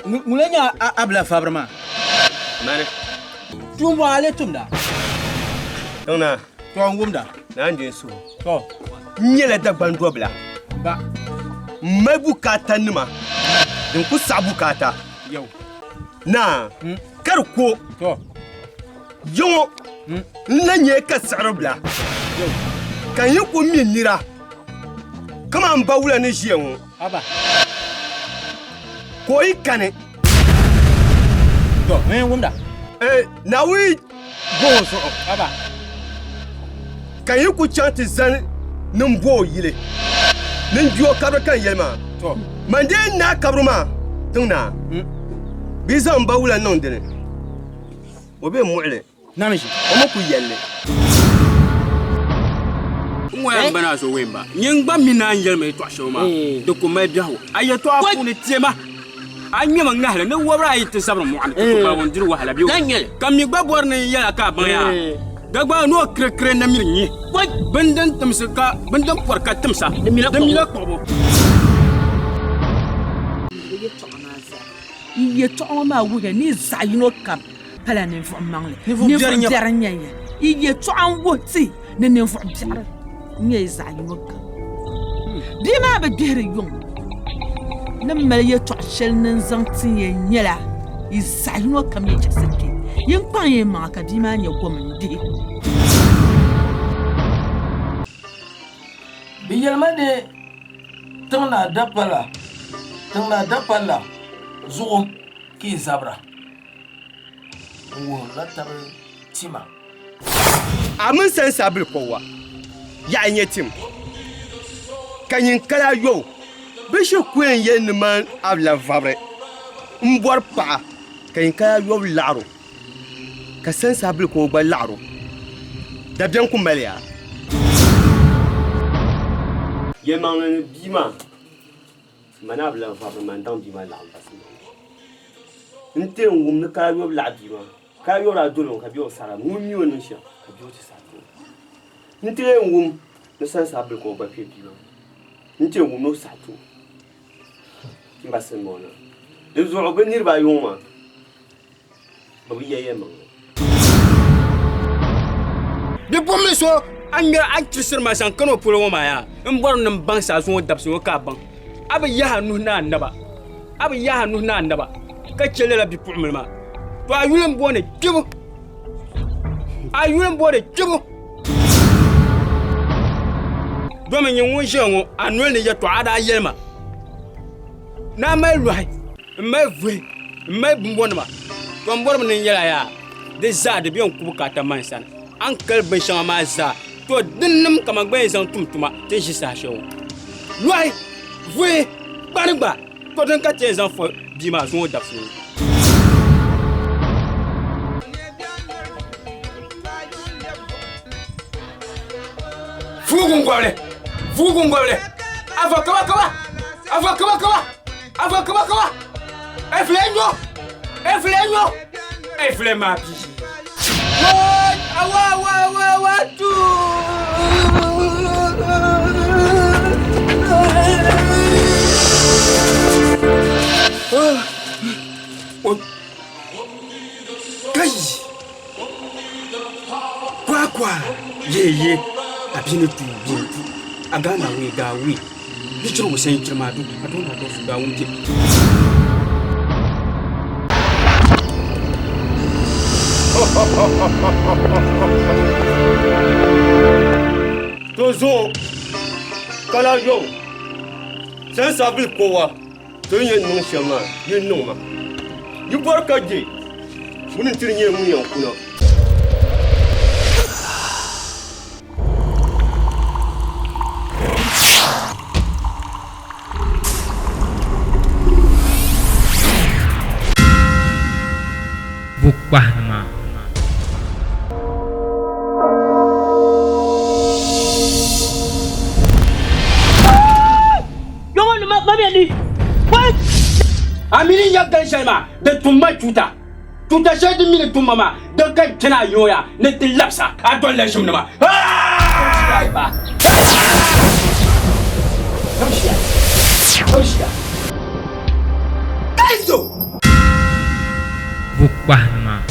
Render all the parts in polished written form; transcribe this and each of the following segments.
Ŋun lee nyɛ a bila fabiri maa? Mani. Tuun bɔŋɔ a lee tumda? Tiŋnaa. Tɔ n wumda. Naa n-di n suhu. Tɔ. N nyɛla Dagban dɔbila. Ba. M mali bukaata nima din ku saɣi bukaata. Yau. Naa, ka di ko. Tɔ. Yiŋɔ n na nyɛ ka siɣiri bila. Yau. Ka n yi ku mi nira kaman m ba wula ni ʒiya ŋɔ. Haba. Ka o yi kani. Tɔ, n wumda. Eh, Naawuni bo o zuɣu. Haba. Ka yi ku chaŋ ti zani ni m bo o yili ni n di o kabiri ka n yɛli maa, Tɔ. Man dee n naai kabiri maa tiŋ naa, bɛ yi zaŋ m ba wula niŋ di ni, o be muɣili. Namiji. O mi ku yɛli li. N ŋɔ yɛn bana so wɛn ba. Nyin gba mi naan yɛli ma yɛtɔɣ shɛli maa, di ku mali biɛhigu. A yɛtɔɣa puuni tema, a ŋmɛmi ŋahili ni wɔbiri a yi ti zabiri mɔɣu ni ti ku pali ŋun diri wahala bɛ o. Ka mi gba bɔri ni n yɛl a ka a baŋ yaa, Dagbaŋ ni o kirikiri na miri nyi bini din timsi ka bini din pɔri ka timsa, di mila kpuɣibu. Yi yɛtɔɣa ŋɔ maa wuhiya ni yi zaɣ yino kam pala ninvuɣ maŋli, ninvuɣ biɛri n-nyɛ ya. Yi yɛtɔɣa n-wuhi ti ni ninvuɣ biɛri n-nyɛ yi zaɣ yino kam. Bia maa bi gbihiri yuŋ. Ni mali yɛtɔɣ shɛli ni n-zaŋ tin ya nyɛla yi zaɣ yino kam yi chiɣisi kpe. Yin kpaŋ yi maŋa ka bia maa nya gom n-gbihi. Bɛ yɛlima ni Tiŋnaa dapala, tiŋnaa dapala zuɣu ka yi zabira n-wuhirila taba tima. A mini sansabili kɔwa yaɣi nyɛ tim, ka nyin kali a yɔbu bɛ shiri ku yɛn yɛli ni man a bi lahi vabiri m-bɔri paɣa, ka nyin kali a yɔbu laɣir o, ka sansabili kɔwa gba laɣir o, dabiɛm ku mali ya. Yɛlimaŋli ni bia maa, man a bi lahi vabiri man daŋ bia maa laɣim basi maa n ti yɛn wum ni kali a yɔbu laɣi bia maa. Ka a yɔri a doli o ka bɛ o sara ŋun mi o niŋ shɛm ka bɛ o ti saha ti o. N ti yɛn wum ni sansa bili ka o gba kpe bia maa ni. N ti yɛn wum ni o saha ti o. M ba Silimiŋ na. Di zuɣu bɛ niriba ayi ŋɔ maa bɛ bi ya yɛlimaŋli. Bipuɣimbila so a ni ŋmɛri a ni chirisiri ma zaŋ kani o polo ŋɔ maa yaa, m bɔri ni m baŋ sa zuŋɔ dabisi ŋɔ ka a baŋ a bi yahi a nuhi ni a naba, a bi yahi a nuhi ni a naba ka chɛ lala bipuɣimbila maa. To a yuli m-booni kpibu, a yuli m-booni kpibu. Domi nyin ŋun ʒiya ŋɔ, a noli ni yɛtɔɣa a daa yɛli ma ni a mali lɔhi, m-mali vuhi, m-mali bumbɔnima. To m bɔrimi ni n yɛl a yaa, di zaa di be n kubu ka a ta man sani. A ni kali binshɛŋa maa zaa, to dinnim ka man gba yɛn zaŋ tum tuma ti ni ʒi saha shɛli ŋɔ. Lɔhi, vuhi, kpani gba, to din ka ti yɛn zaŋ fo bia maa zuŋɔ dabisili ŋɔ. Fuuguŋgɔbili, fuuguŋgɔbili, afa kaba kaba, afa kaba kaba, afa kaba kaba, efile nyo, efile nyo, efile maa bi. Awa awa awa awa tu. Kai! Kwakwa! Yeye! A bia ni tu bia ni tu a gaa na wee gaa wee bi chiri o sɛn chiri maa du a do na do fu gaa wumte. To zuɣu ka lahi yɔŋ sɛnsabili kowa. Ti ni yɛn niŋ shɛm maa, yi niŋ ma. Yi bɔri ka je, ŋuni n-ti nyɛ ŋun yɛn kuna. Bukpahinima. A mini ya gali shɛli maa, di tum ma chuuta. Chuuta shɛli din mi ni tum ma maa, din ka n chani a yooya ni ti labisa a dolila ʒimnima. Kaizo! Bukpahinima.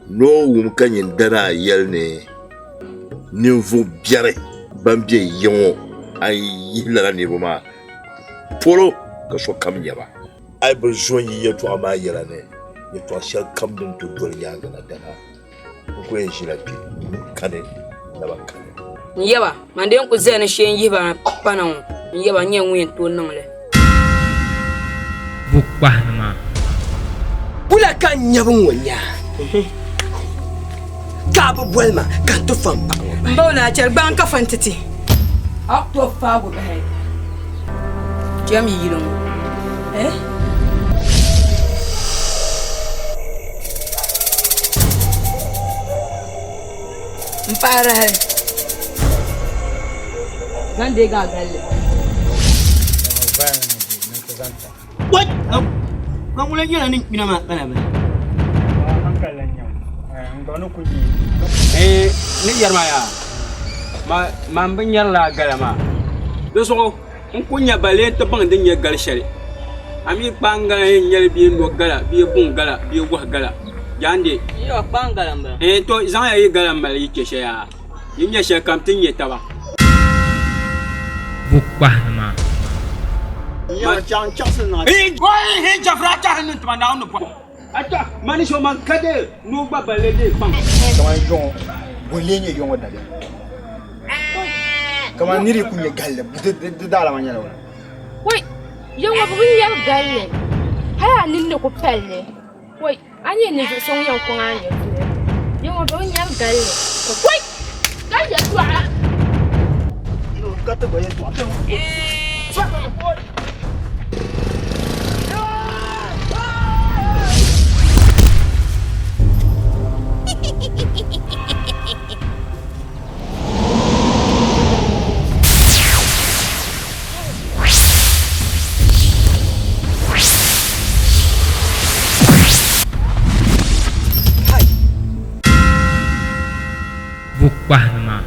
Ni o wum ka nyin dana a yɛli ni ninvuɣ biɛri ban be ya ŋɔ a yi yihi lala niriba maa polo ka sokam nya ba. A yi bi zo n-yi yɛtɔɣa maa yɛla ni, yɛtɔɣ shɛli kam din ti doli nyaaŋa na dana, n ku yɛn ʒila kpe, n kani, n naba kani. N yaba, man dee n-ku zaya ni shee n-yihi ba pa na ŋɔ, n yaba, n nyɛla ŋun yɛn tooi niŋ li. Bukpahinima. Wula ka n nyabu ŋɔ nyaa? Ka a bi boli ma ka n ti fa m paɣa ŋɔ bahi. M ba o naa chɛri gbaŋ ka fa n-ti ti. A ku tooi faagi o bahi cham yi yili ŋɔ. Eh? M paɣiri hali zaŋ deegi a galli. What? Ka ŋuna nyɛla ninkpina maa kana bala. Eh, ni yɛri ma yaa, ma m bi nyari laa gala maa. Di zuɣu n ku nya ba lee n-ti baŋ din nyɛ gali shɛli. A mi kpaan gala yɛn nyɛli bee no gala bee buŋ gala bee wahu gala. Jaande. Yɔ, kpaan gala m-bala. Eh, to zaŋya yi gala m-mali yi chɛ shɛli yaa. Yi nya shɛli kam ti nya taba. Bukpahinima. Kaman nyɛ yɔŋɔ dabiɛm. Kaman niri ku nyɛ galli di daalama nyɛla wula. Wai, yɔŋɔ bi bi nyɛri galli hali a ninni ku palli. Wai, a nyɛ ninvuɣ so ŋun yɛn kɔŋ a nyɛvili. Yɔŋɔ bi bi nyɛri galli. Wai, ka yɛltɔɣa. Ka ti gba yɛltɔɣa. Bukpahinima.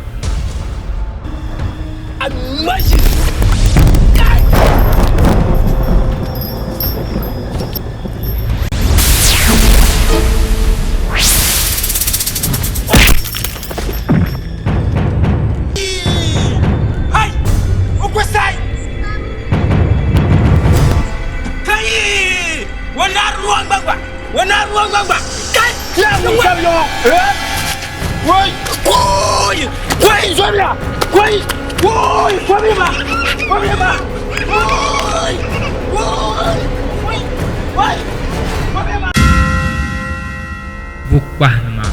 Bukpahinima.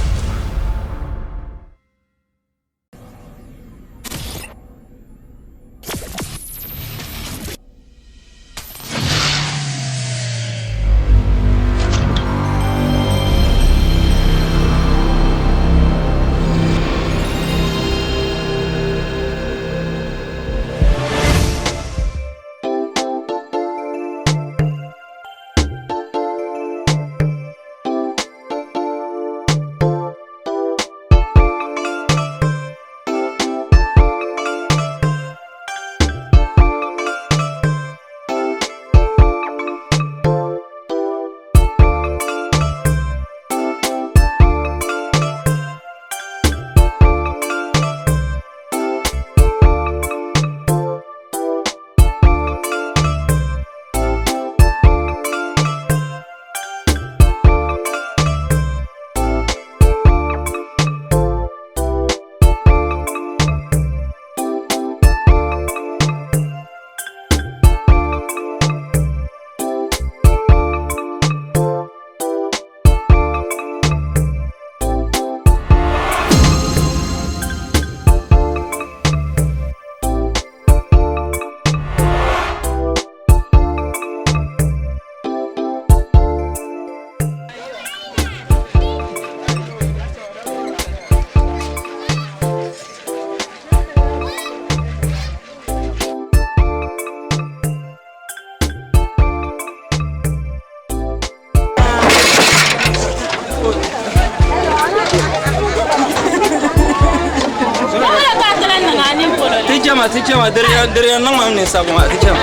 Ti chɛma ti chɛma diriya niŋ ma ni sabu maa ti chɛma.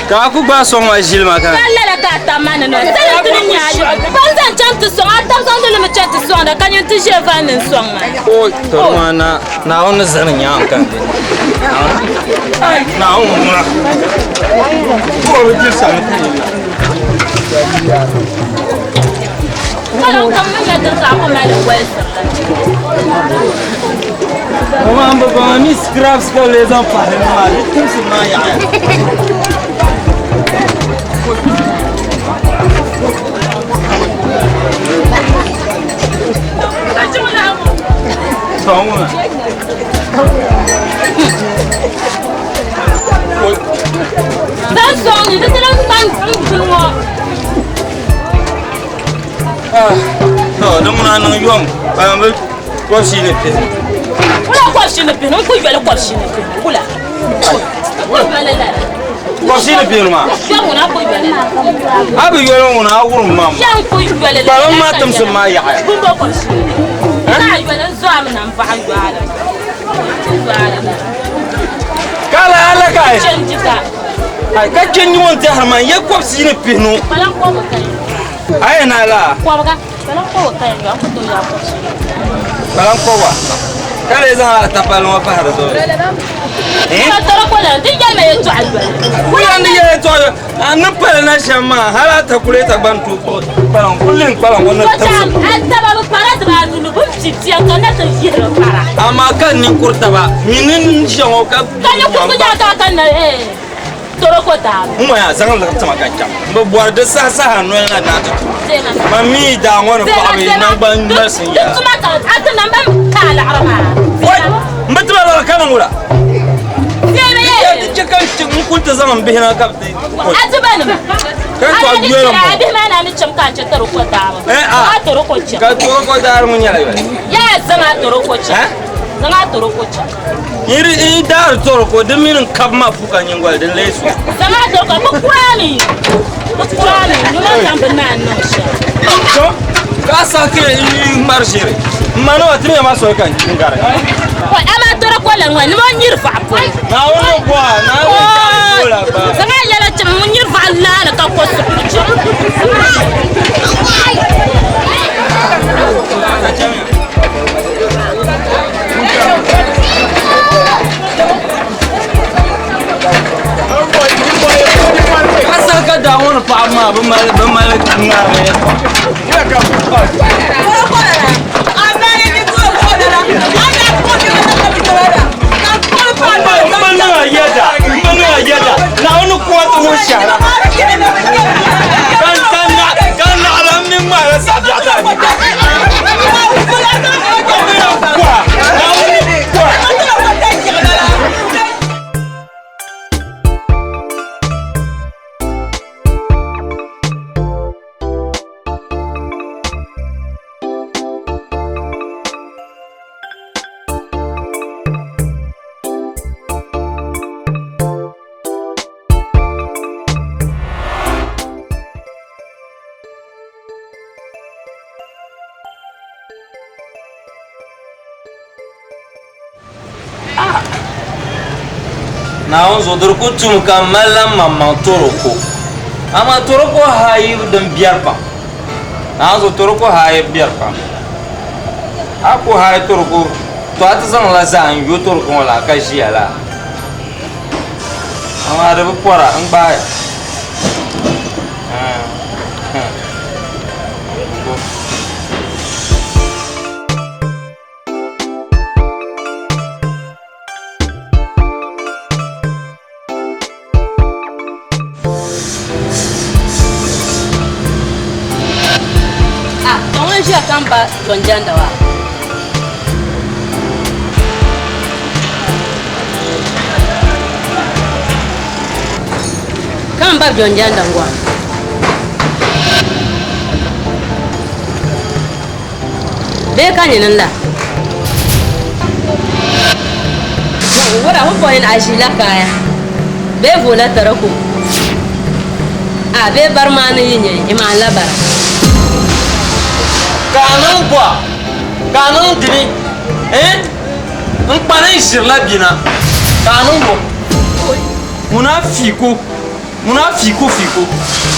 Ka a ku gbaai sɔŋ ma ʒili ma ka. Ka lala ka a tam ma ni noli. Sani ti ni nya a yɔɣu. Ban zaŋ chaŋ ti sɔŋ, a tab zaŋdi li mi chaŋ ti sɔŋda ka nyin ti ʒe van ni n-sɔŋ ma. O, to di maa na, Naawuni ni zani nyaŋ ka n di. Naawuni ŋuna. O bi diri sani ku yi. Ka lan kam mi nya diri ka a ku mali wolisiri la. O maa m bi baŋ a mi scraps ka lee zaŋ pahi di maa di timsim maa yaɣaya. Zaŋ sɔŋ ni di ti lan kpa n guli ŋɔ. To di ŋuna niŋ yom ka bi kɔbishii ni pihinu. Wula kɔbishii ni pihinu? N ku yoli kɔbishii ni pihinu. Wula? N ku yoli lala. Kɔbishii ni pihinu maa? Kpɛm ŋuna a ku yoli lala. A bi yoli ŋuna a wurim ma. Kpɛm ku yoli lala. Kpalim maa timsim maa yaɣaya. Bumbo kɔbishii ni pihinu. Naa yoli n zo a mi na m baɣa yɔɣili. Ka la ala ka ai. Chɛn jika. Ai ka chɛn nyuŋ n tɛhiri ma n yɛ kɔbishii ni pihinu. Kpalim kɔbu ka yi. A yɛn naai laa? Kɔbiga. Kpalam kɔbiga ka yɛn yɔ, a ku tooi yɔ a kɔbishii. Kpalam kɔbiga. Ka lee zaŋ a tapali ŋɔ pahi di zuɣu. Ka tɔrɔ ko lan, di yɛlima yɛltɔɣa yoli. Wula ni yɛli yɛltɔɣa yoli? A ni pali na shɛm maa, hali a takulɛta gba ni tooi kpuɣi kpalaŋ kuli lin kpalaŋ ŋɔ ni timsim. A taba bi para dibaanu ni bɛ ni pi bia ka na ti yihiri para. Amaa ka ninkuri taba mini n ʒiya ŋɔ ka. Ka ninkurigu yaa ka a ka na eh. Toroko daa. N ŋɔ yaa zaŋ liɣiri tima ka chaŋ. M bi bɔri di saha saha noli na naa ti tu. Ma mi daa ŋɔ ni paɣaba yi naŋgban malisim yaa. Di tuma ka a ti nam ban ka a liɣiri maa. Wai! M bi tima liɣiri ka niŋ wula? Deemi yee. Di chɛ ka n kuli ti zaŋ m bihi na ka bɛ ti ko. A ti ba nima. Ka tɔɣi yoli m bɔŋɔ. A bihi maa na ni cham ka a chɛ toroko daa maa. Eh a. A toroko cham. Ka toroko daa ŋɔ nyɛla yoli. Yaa zaŋ a toroko cham. Zaŋ a toroko cham. N daari toroko di mini n kabi ma puka nyingoli din lee so. Zaŋ a toroko bi kurami bi kurami nima zaŋ bi naan niŋ shɛm. To ka a sahi kiri n ŋmari ʒiri n ma nima ti mi ma soli ka n gari. Oi amaa toroko la ŋɔ nima nyiri vaɣa polo. Naawuni ni bɔha Naawuni ni bɔha gba. Zaŋ a yɛla chim ŋun nyiri vaɣa laani ka ko suɣuri chim. Ka saha ka daa ŋɔ ni paɣaba maa bi mali bi mali ŋarimi M bi niŋ a yɛda m bi niŋ a yɛda Naawuni kuwa ti ŋun shɛhira ka naɣila m mi ŋmaala saɣabiɛɣu ti a Naawuni zuɣu di ku tum ka m malila m maŋmaŋ tɔroko, amaa tɔroko haayibu din biɛri pam. Naawuni zuɣu tɔroko haayibu biɛri pam. A ku haai tɔroko, tɔ a ti zaŋla zaa n-yo tɔroko ŋɔ la ka ʒiya laa. Amaa di bi pɔra, n gbaaya. Ah, to ŋun ʒiya ka m ba Jɔnjanda wa. Ka m ba Jɔnjanda ŋɔ. Bee ka nyini n-la? Wura ho bɔhin a ʒiila kaaya bee voola tɔroko? A bee bari maa ni yi nyɛ i maanila bara? Ka a niŋ bɔha, ka a niŋ dimi, eh? N kpani n ʒirila bina, ka a niŋ bɔ? Ŋuna fiiko. Ŋuna fiiko fiiko.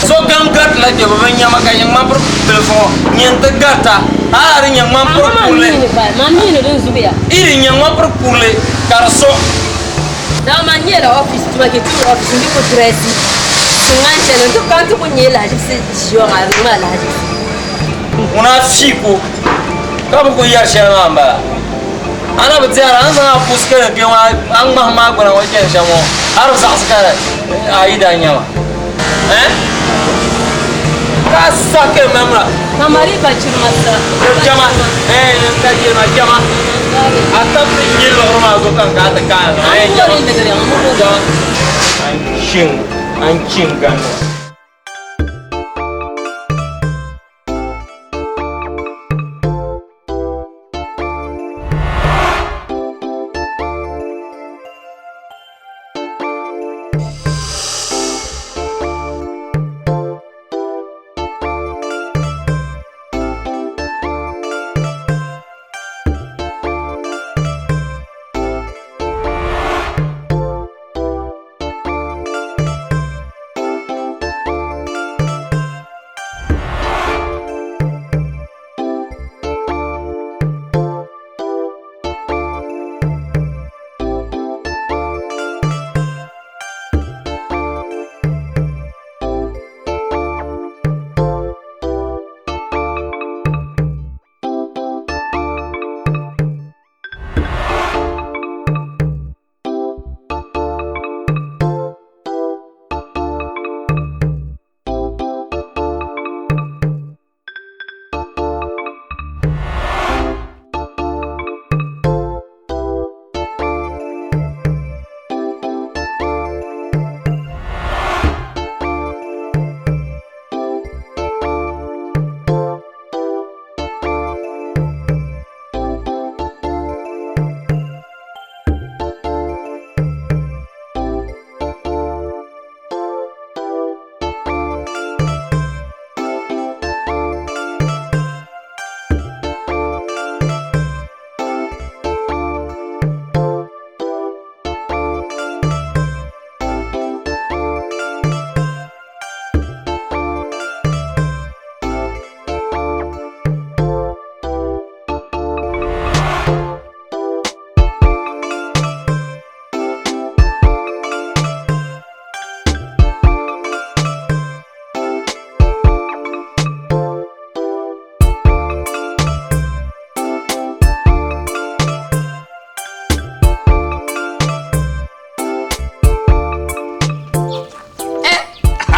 Sokam garitila kpe bɛ bi nya ma ka nyɛ ŋmani piri bilifu ŋɔ nyɛ n-ti garita hali a di nyɛ ŋmani piri kurili. Man mi ni din zuɣuya. Yi di nyɛ ŋmani piri kurili ka di so. Dama man nyɛla office tuma ke tum office n-di ku dirɛsi tiŋa n-chani n-ti ka n-ti ku nyɛ lahaʒibisi ʒiya maa di niŋ ma lahaʒibisi. Ŋuna fiiko ka bɛ ku yɛri shɛli maa m-bala. A na bi tɛhiri a ni zaŋ a pusi kali kpe ŋɔ a ni ŋmahi maa gbuna ŋɔ chani shɛm ŋɔ a di bi saɣisi ka a yi daa nya ma eh? Ka a sa kali mamla. Kamari ba chirima sa. Jama eh ka chirima jama. A tab ti yi liɣiri maa zuɣu ka n kana ti kaani eh jama. Jama. An chin an chin gani.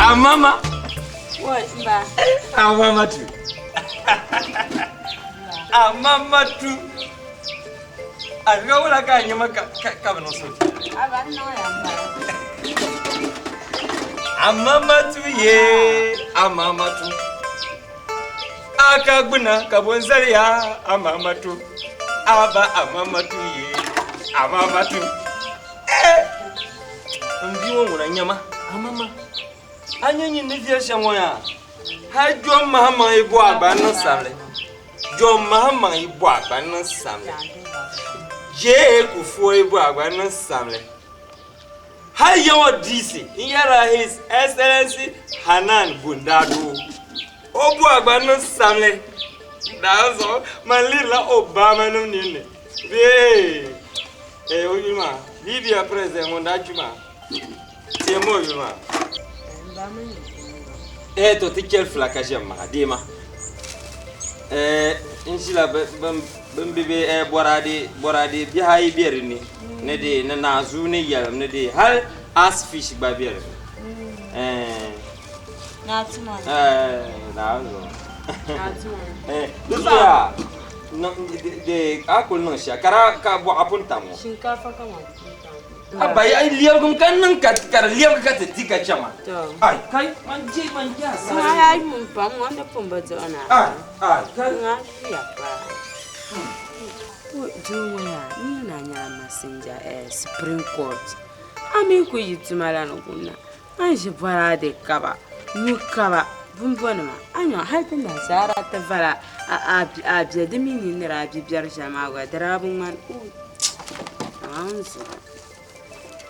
Ah, mama. Ah, mama tu. Ah, mama tu. Ah, ga wala ka nyama ka ka ba no so. Ah, mama tu ye. Ah, mama tu. Aka gbuna ka bonzali ya. Ah, mama tu. Aba ah, mama tu ye. Ah, mama tu. Eh. Mbi wo ŋuna nyama. Ah, mama. A nyɛ nyin ni viɛli shɛm ŋɔ yaa hali John Mahama yi bɔ a gba n niŋ samli John Mahama yi bɔ a gba n niŋ samli J.A. Kufuor yi bɔ a gba n niŋ samli hali ya ŋɔ DC n yɛrila His Excellency Hanan Gundado o bɔ a gba n niŋ samli daa zuɣu man lihirila Obama nim ninni bee eh o yuli maa Libya president ŋun daa kpi maa Teemi o yuli maa. Eh to ti chɛli fila ka ʒiɛm maa deema. Eh n ʒila bin bi be eh bɔraade bɔraade bihi ayi be di ni ni di ni naanzuu ni yɛlim ni di hali as fish gba be di ni. Eh eh naanzuu. Eh di zuɣu yaa a kuli niŋ shɛli ka ka bɔɣa pun tam ŋɔ. Shinkaafa ka maa pun tam. Abba ya yi lɛbigim ka niŋ ka ka di lɛbigi ka ti di ka chɛma. Ai kai man je man je a Ŋa yaa yuun pam ŋɔ ni pun bi duɣi na. Ai ai kai. Ŋa yuya paa. Doo ŋɔ yaa n nyɛ ni a nyɛla messenger eh, Supreme Court. A mi ku yi tuma la ni kunna. A ni ʒi bɔraade kaba, nyu kaba, bumbɔnima, a nya hali ti nashaara ti vala a a bɛ di mi ni ni daa bi biɛri shɛli maa gba di daa bi ŋmani. Amaa n zuɣu.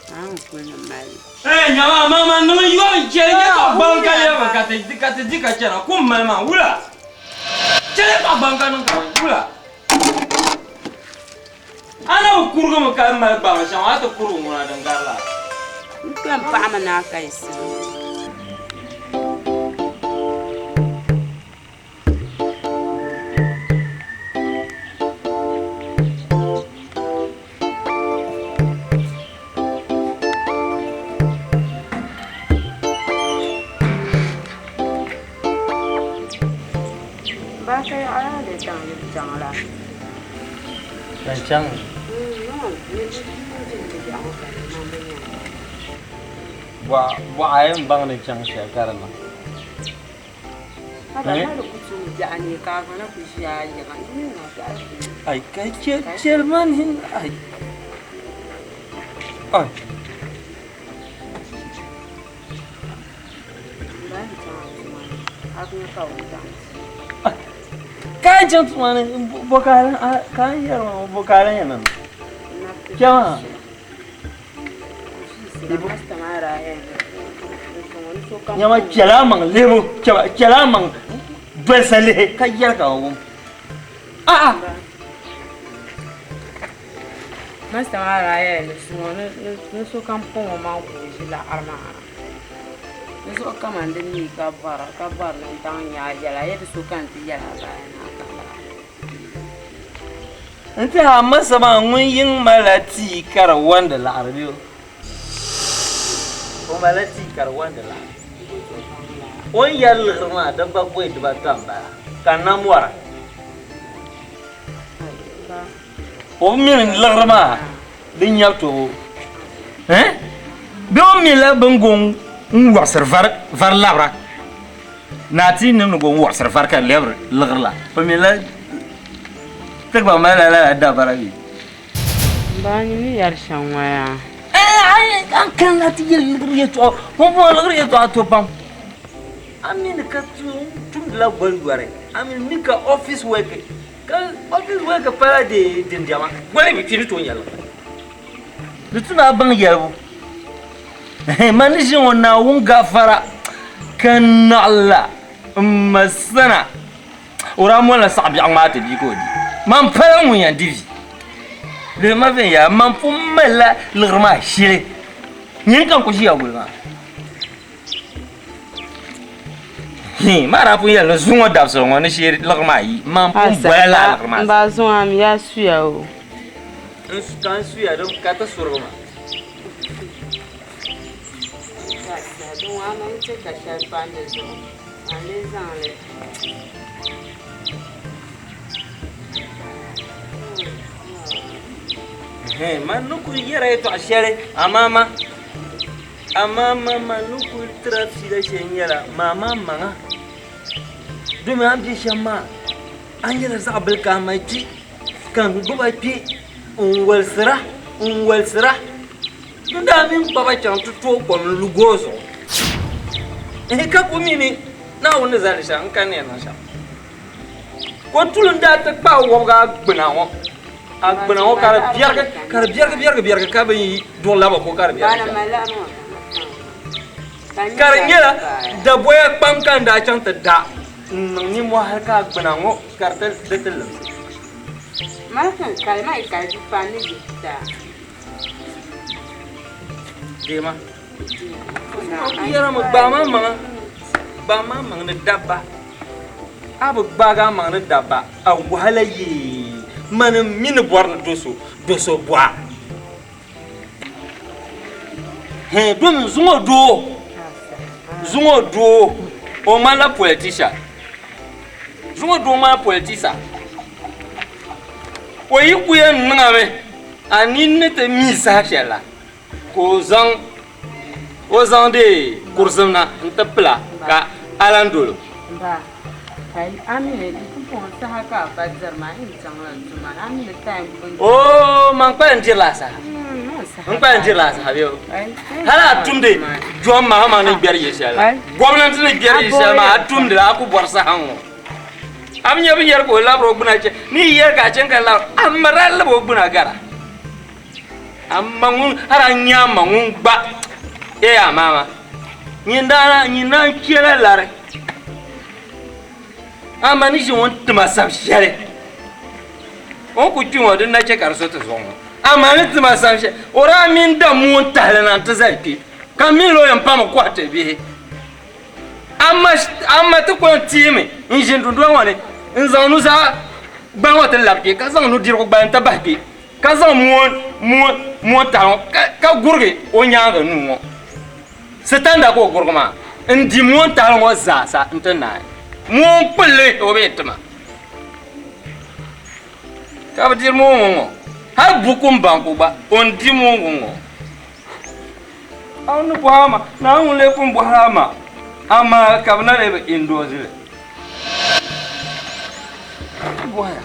A ni kuli ni mali. Ee nyama mama niŋ yom chɛli nyɛ ka gbaŋ ka lɛbi ka ti ka ti di ka chɛna kum mali maa wula chɛli ka gbaŋ ka niŋ ka wula a na bi kurigimi ka mali gbaŋ shɛŋa a ti kurigi ŋuna din gari la. N kpɛm paɣa mi ni a ka yi sili. Ban chaŋ. Bɔɣa yɛn baŋ ni chaŋ shɛli ka di niŋ. Ai ka chɛli ma ni ai. Ai. Ka n chaŋ tuma ni bɔ ka n yɛri ma bɔ ka a lan yɛn niŋ chɛma. Nyama chɛla a maŋ lihibu chɛla a maŋ dolisa lihi ka yɛli ka wum a'a. Masta maa daa yɛli ni zuŋɔ ni sokam kpaŋ o maŋ ka o ʒi laɣiri maa di zuɣu kaman di mi ka bɔra ka bɔri ni n daŋ nya a yɛla a yɛli sokam ti yɛli a baaya ni a ka laɣiri. N tɛha a masa maa ŋun yiŋ malila tia ka di wandi laɣiri bee? O malila tia ka di wandi laɣiri. O ni yɛri liɣiri maa di gba bɔi dibata m-bala ka n na mɔra. O bi mi ni liɣiri maa di nyari toobu bee o mi la bɛ ni go n-wɔɣisiri vari labira ni a ti nim ni go n-wɔɣisiri vari ka di lɛbiri liɣiri la o mi la ti gba malila lala dabara bee? Baa nyin ni yɛri shɛm ŋɔ yaa. A ni kanna ti yɛli liɣiri yɛltɔɣa pumpɔŋɔ liɣiri yɛltɔɣa to pam. A mi ni ka tumdila goli yɔri a mi ni ka office work Ka office work pala di dindiɛma goli bi ti ni tooi nyɛli di tu ni a baŋ yɛlibu man ni ʒi ŋɔ Naawuni gafara ka naɣila n ma sana o daa molila saɣa biɛɣu ŋmaa ti bia ka o di man pala ŋun yɛn di vi lihi ma viɛnyɛla man pun malila liɣiri maa shili nyini ka n ku ʒiya guli maa. Maa daa pun yɛli ni zuŋɔ dabisili ŋɔ ni shee liɣiri maa yi man pun bola lala liɣiri maa. M ba zuŋɔ a mi yaa suya o. Ka n suya din ka ti surigi ma. Zuŋɔ a mi chɛ ka shɛli pa di zuɣu a lee zaŋ li. Man ni kuli yɛra yɛltɔɣa shɛli amaa ma. Amaa ma ni kul tiri a fiila shɛli nyɛla maama maŋa, domi a ni be shɛm maa, a nyɛla zaɣ bila ka a mali kpi, ka n gbib a kpe n-wolisira n-wolisira. N daa mini kpaba chaŋ ti tooi kom n-lu goo zuɣu. Ɛhɛ, ka ku mi ni Naawuni ni zali shɛm, n kani ni yɛn niŋ shɛm. Kotuli n daa ti kpaai wɔbiga a gbuna ŋɔ a gbuna ŋɔ ka di biɛrigi ka di biɛrigi biɛrigi biɛrigi ka bin yi duɣu laba ko ka di biɛrigi shɛm ka di nyɛla daboya kpam ka n daa chaŋ ti da n niŋ nimmohi hali ka a gbuna ŋɔ ka di ti limsi. Deema yɛrimi gbaai ma maŋa gbaai ma maŋ ni dabba a bi gbaagi a maŋ ni dabba a wahala yee mani m mi ni bɔri ni do so bɔha hee domi zuŋɔ doo zuŋɔ doo o ŋmanila politician zuŋɔ doo ŋmanila politisa o yi ku yɛn niŋ a mi a nini ni ti mi saha shɛli la Ka o zaŋ o zaŋ di kurizim na n-ti pila ka a lan dol o. Oo, man kpalim dirila a saha. N kpalim dirila a saha bee? Hal a tumdi Jɔn Mahama ni gbɛri yil shɛli la. Gomnanti ni gbɛri yil shɛli maa, a tumdi li, a ku bɔri saha ŋ-ŋɔ. A bi nya bɛ yɛri ka o labiri o gbuna chɛ, ni yi yɛli ka a chɛ ka labiri, a mi daa lab o gbuna gara. A ma ŋun a daa nya a ma ŋun gba ee a maama nyin daa nyin daa kpɛla lari a ma ni ʒi ŋun tima sab shɛli o ni ku kpi ŋɔ din na chɛ ka di so ti zuɣu ŋɔ a ma ni tima sab shɛli o daa mini da moon tahili na n-ti zali kpe ka mi lo yɛn pami kɔhi ti bihi a ma ti kɔŋ teemi n-ʒini dundɔŋ ŋɔ ni n-zaŋ nuzaa gbali ŋɔ ti labi kpe ka zaŋ nudirigu gbali n-ti bahi kpe ka zaŋ moon tahi ŋɔ ka gurigi o nyaaŋa nuu ŋɔ sitanda ka o gurigi maa n-di moon tahili ŋɔ zaasa nti naai moon kpulli o bee tima ka bi diri moon ŋɔ ŋɔ hali buku m-baŋ gba o ni di moon ŋɔ ŋɔ a ni bɔhi a ma Naawuni lee pun bɔhiri a ma amaa ka bɛ na lee bi endorse li bɔhira.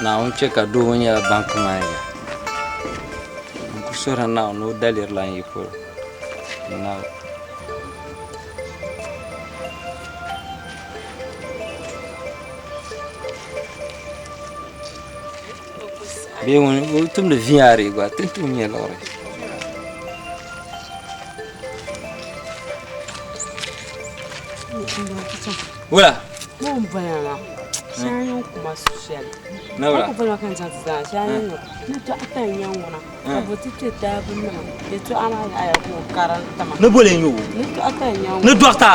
Naawuni chɛ ka doo ŋɔ nyɛla banki maneja n ku suhiri Naawuni ni o daliri lan yi polo bee o tumdi VRA gba ti ni tooi nya liɣiri. Wula? Ni boli n-nyɛ o? Ni dɔkta?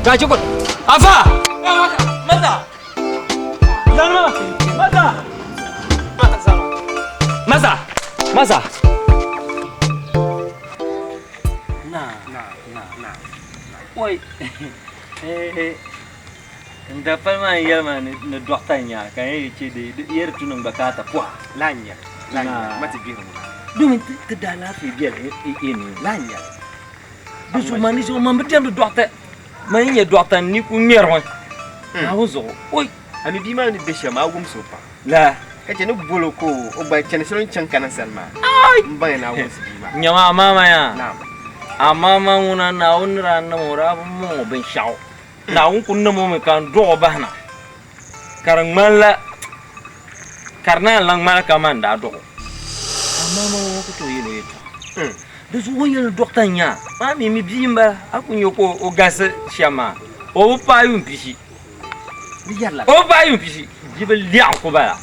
Ka chɛ afa! Mata! Zanima! Mata! Masa! Masa! Na, na, na, na. Oi! N dapali maa n-yɛli ma ni dɔɣita n-nyɛ a ka n yɛn chɛ di yɛri tu niŋ gba ka a ti pɔha. Laa n-nyɛ li, laa n-nyɛ li, ma ti gbihiri ŋuna. Domin ti daalaafee bela yi ni. Laa n-nyɛ li. Di zuɣu man di zuɣu man bi diɛmdi dɔɣita, man yi nyɛ dɔɣita n ni ku ŋmɛrimi Naawuni zuɣu. Oi! A mi bia maa ni be shɛm, a wumsi o pam. Laa. Ka chɛ ni bol o ka o gba chani shɛli o ni chaŋ kana sani maa. M baŋya ni a wumsi bia maa. Nyama a maama yaa. Naam. A maama ŋuna Naawuni ni daa nam o, o daa bi mɔŋ o binshɛɣu. Naawuni ku nam o mi ka n dɔɣ o bahina, ka di ŋmanila ka di naan lan ŋmani kaman n daa dɔɣ o. Amaa man ŋɔ ku tooi yɛl o yɛtɔɣa. Di zuɣu o ni yɛli ni dɔkta n-nyɛ a maa mi mi bia m-bala, a ku nya ka o galisi shɛm maa, o bi paai yuun pishi. O bi paai yuun pishi, bibil lɛɣu n-ku bala.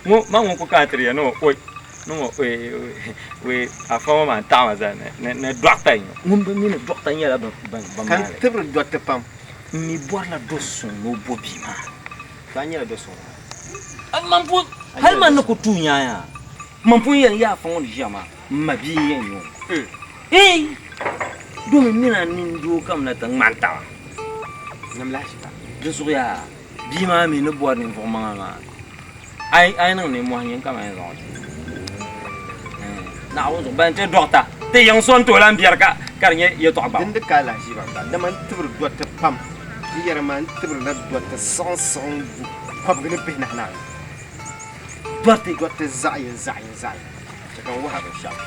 Man ŋun ku kana ti di ya ni o oi. Ni ŋɔ wee afa ŋɔ maa n-taɣi ma zali ni dɔɣita n-nyɛ o. Ŋun bi mi ni dɔɣita nyɛla ban Ka n maali. tibiri dɔriti pam. M mi bɔrila do suŋ ni o bo bia maa. To a nyɛla do suŋ maa. Man pun, hali man ni ku tuui nyaanya, man pun yɛn ya afa ŋɔ ni ʒiya maa, m ma bia n-yɛn nyɛ o. Eei! Domi m mini a nindoo kam na ti ŋmani taba. Nam lahiʒiba. Di zuɣu yaa, bia maa mi ni bɔri ninvuɣ maŋa maa. A yi niŋ nimmohi nyin ka man yɛn zaŋ o ti. Naawuni zuɣu ban ti dɔɣita ti yiŋ so n-tooi lan biɛri ka ka di nyɛ yɛtɔɣ gbaŋ. Din di ka alahiziba gba, dama n tibiri dɔriti pam. Di yɛri maa n tibirila dɔriti siɣimsiɣim bu kɔbigi ni pihinahi ni anu. Dɔriti? Dɔriti zaɣ yini zaɣ yini zaɣ yini. Chɛ ka n wuhi a binshɛɣu.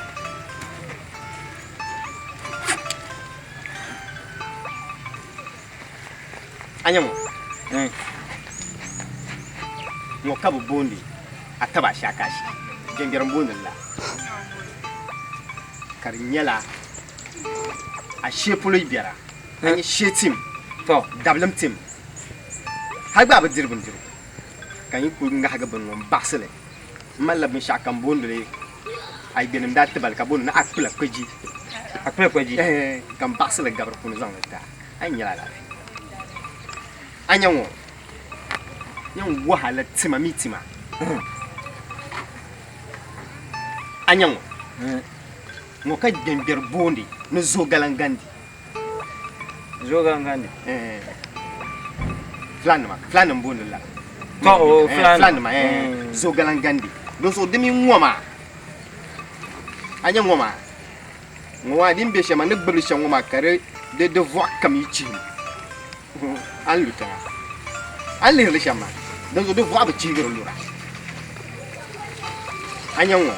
A nya ŋɔ? Ŋɔ ka bɛ boondi Ataba Ashakashi, Jɛngbɛri m-boondi li la. Ka di nyɛla a shee polo yi biɛra, a nya shee tim, dabilim tim, hal gba a bi diri bindirigu, ka n yi kul ŋahigi bini ŋɔ m-baɣisi li, m malila binshɛɣu ka m boondi li Ayigbenim daa ti ba li ka booni ni Akpila Kpeji. Akpila Kpeji? Ɛɛh, ka m baɣisi li gabiri puuni zaŋ li ti a, a yi nyɛla alaafee. A nya ŋɔ, yɛn wahala tima mi tima. A nya ŋɔ, ŋɔ ka gbɛngbɛri boondi ni Zogalangandi. Zogalangandi? Ɛɛh, Fulaannima, Fulaannima boondi li la. Tɔ, o Fulaannima. Fulaannima, ɛɛh, Zogalangandi. Dinzuɣu di mi ŋɔ maa, a nya ŋɔ maa, Ŋɔ maa din be shɛm maa, ni gbubi li shɛm ŋɔ maa ka di di vɔɣu kam yi chihim a ni lu tiŋa. A ni lihiri li shɛm maa, dinzuɣu di vɔɣu bi chihigiri lura. A nya ŋɔ?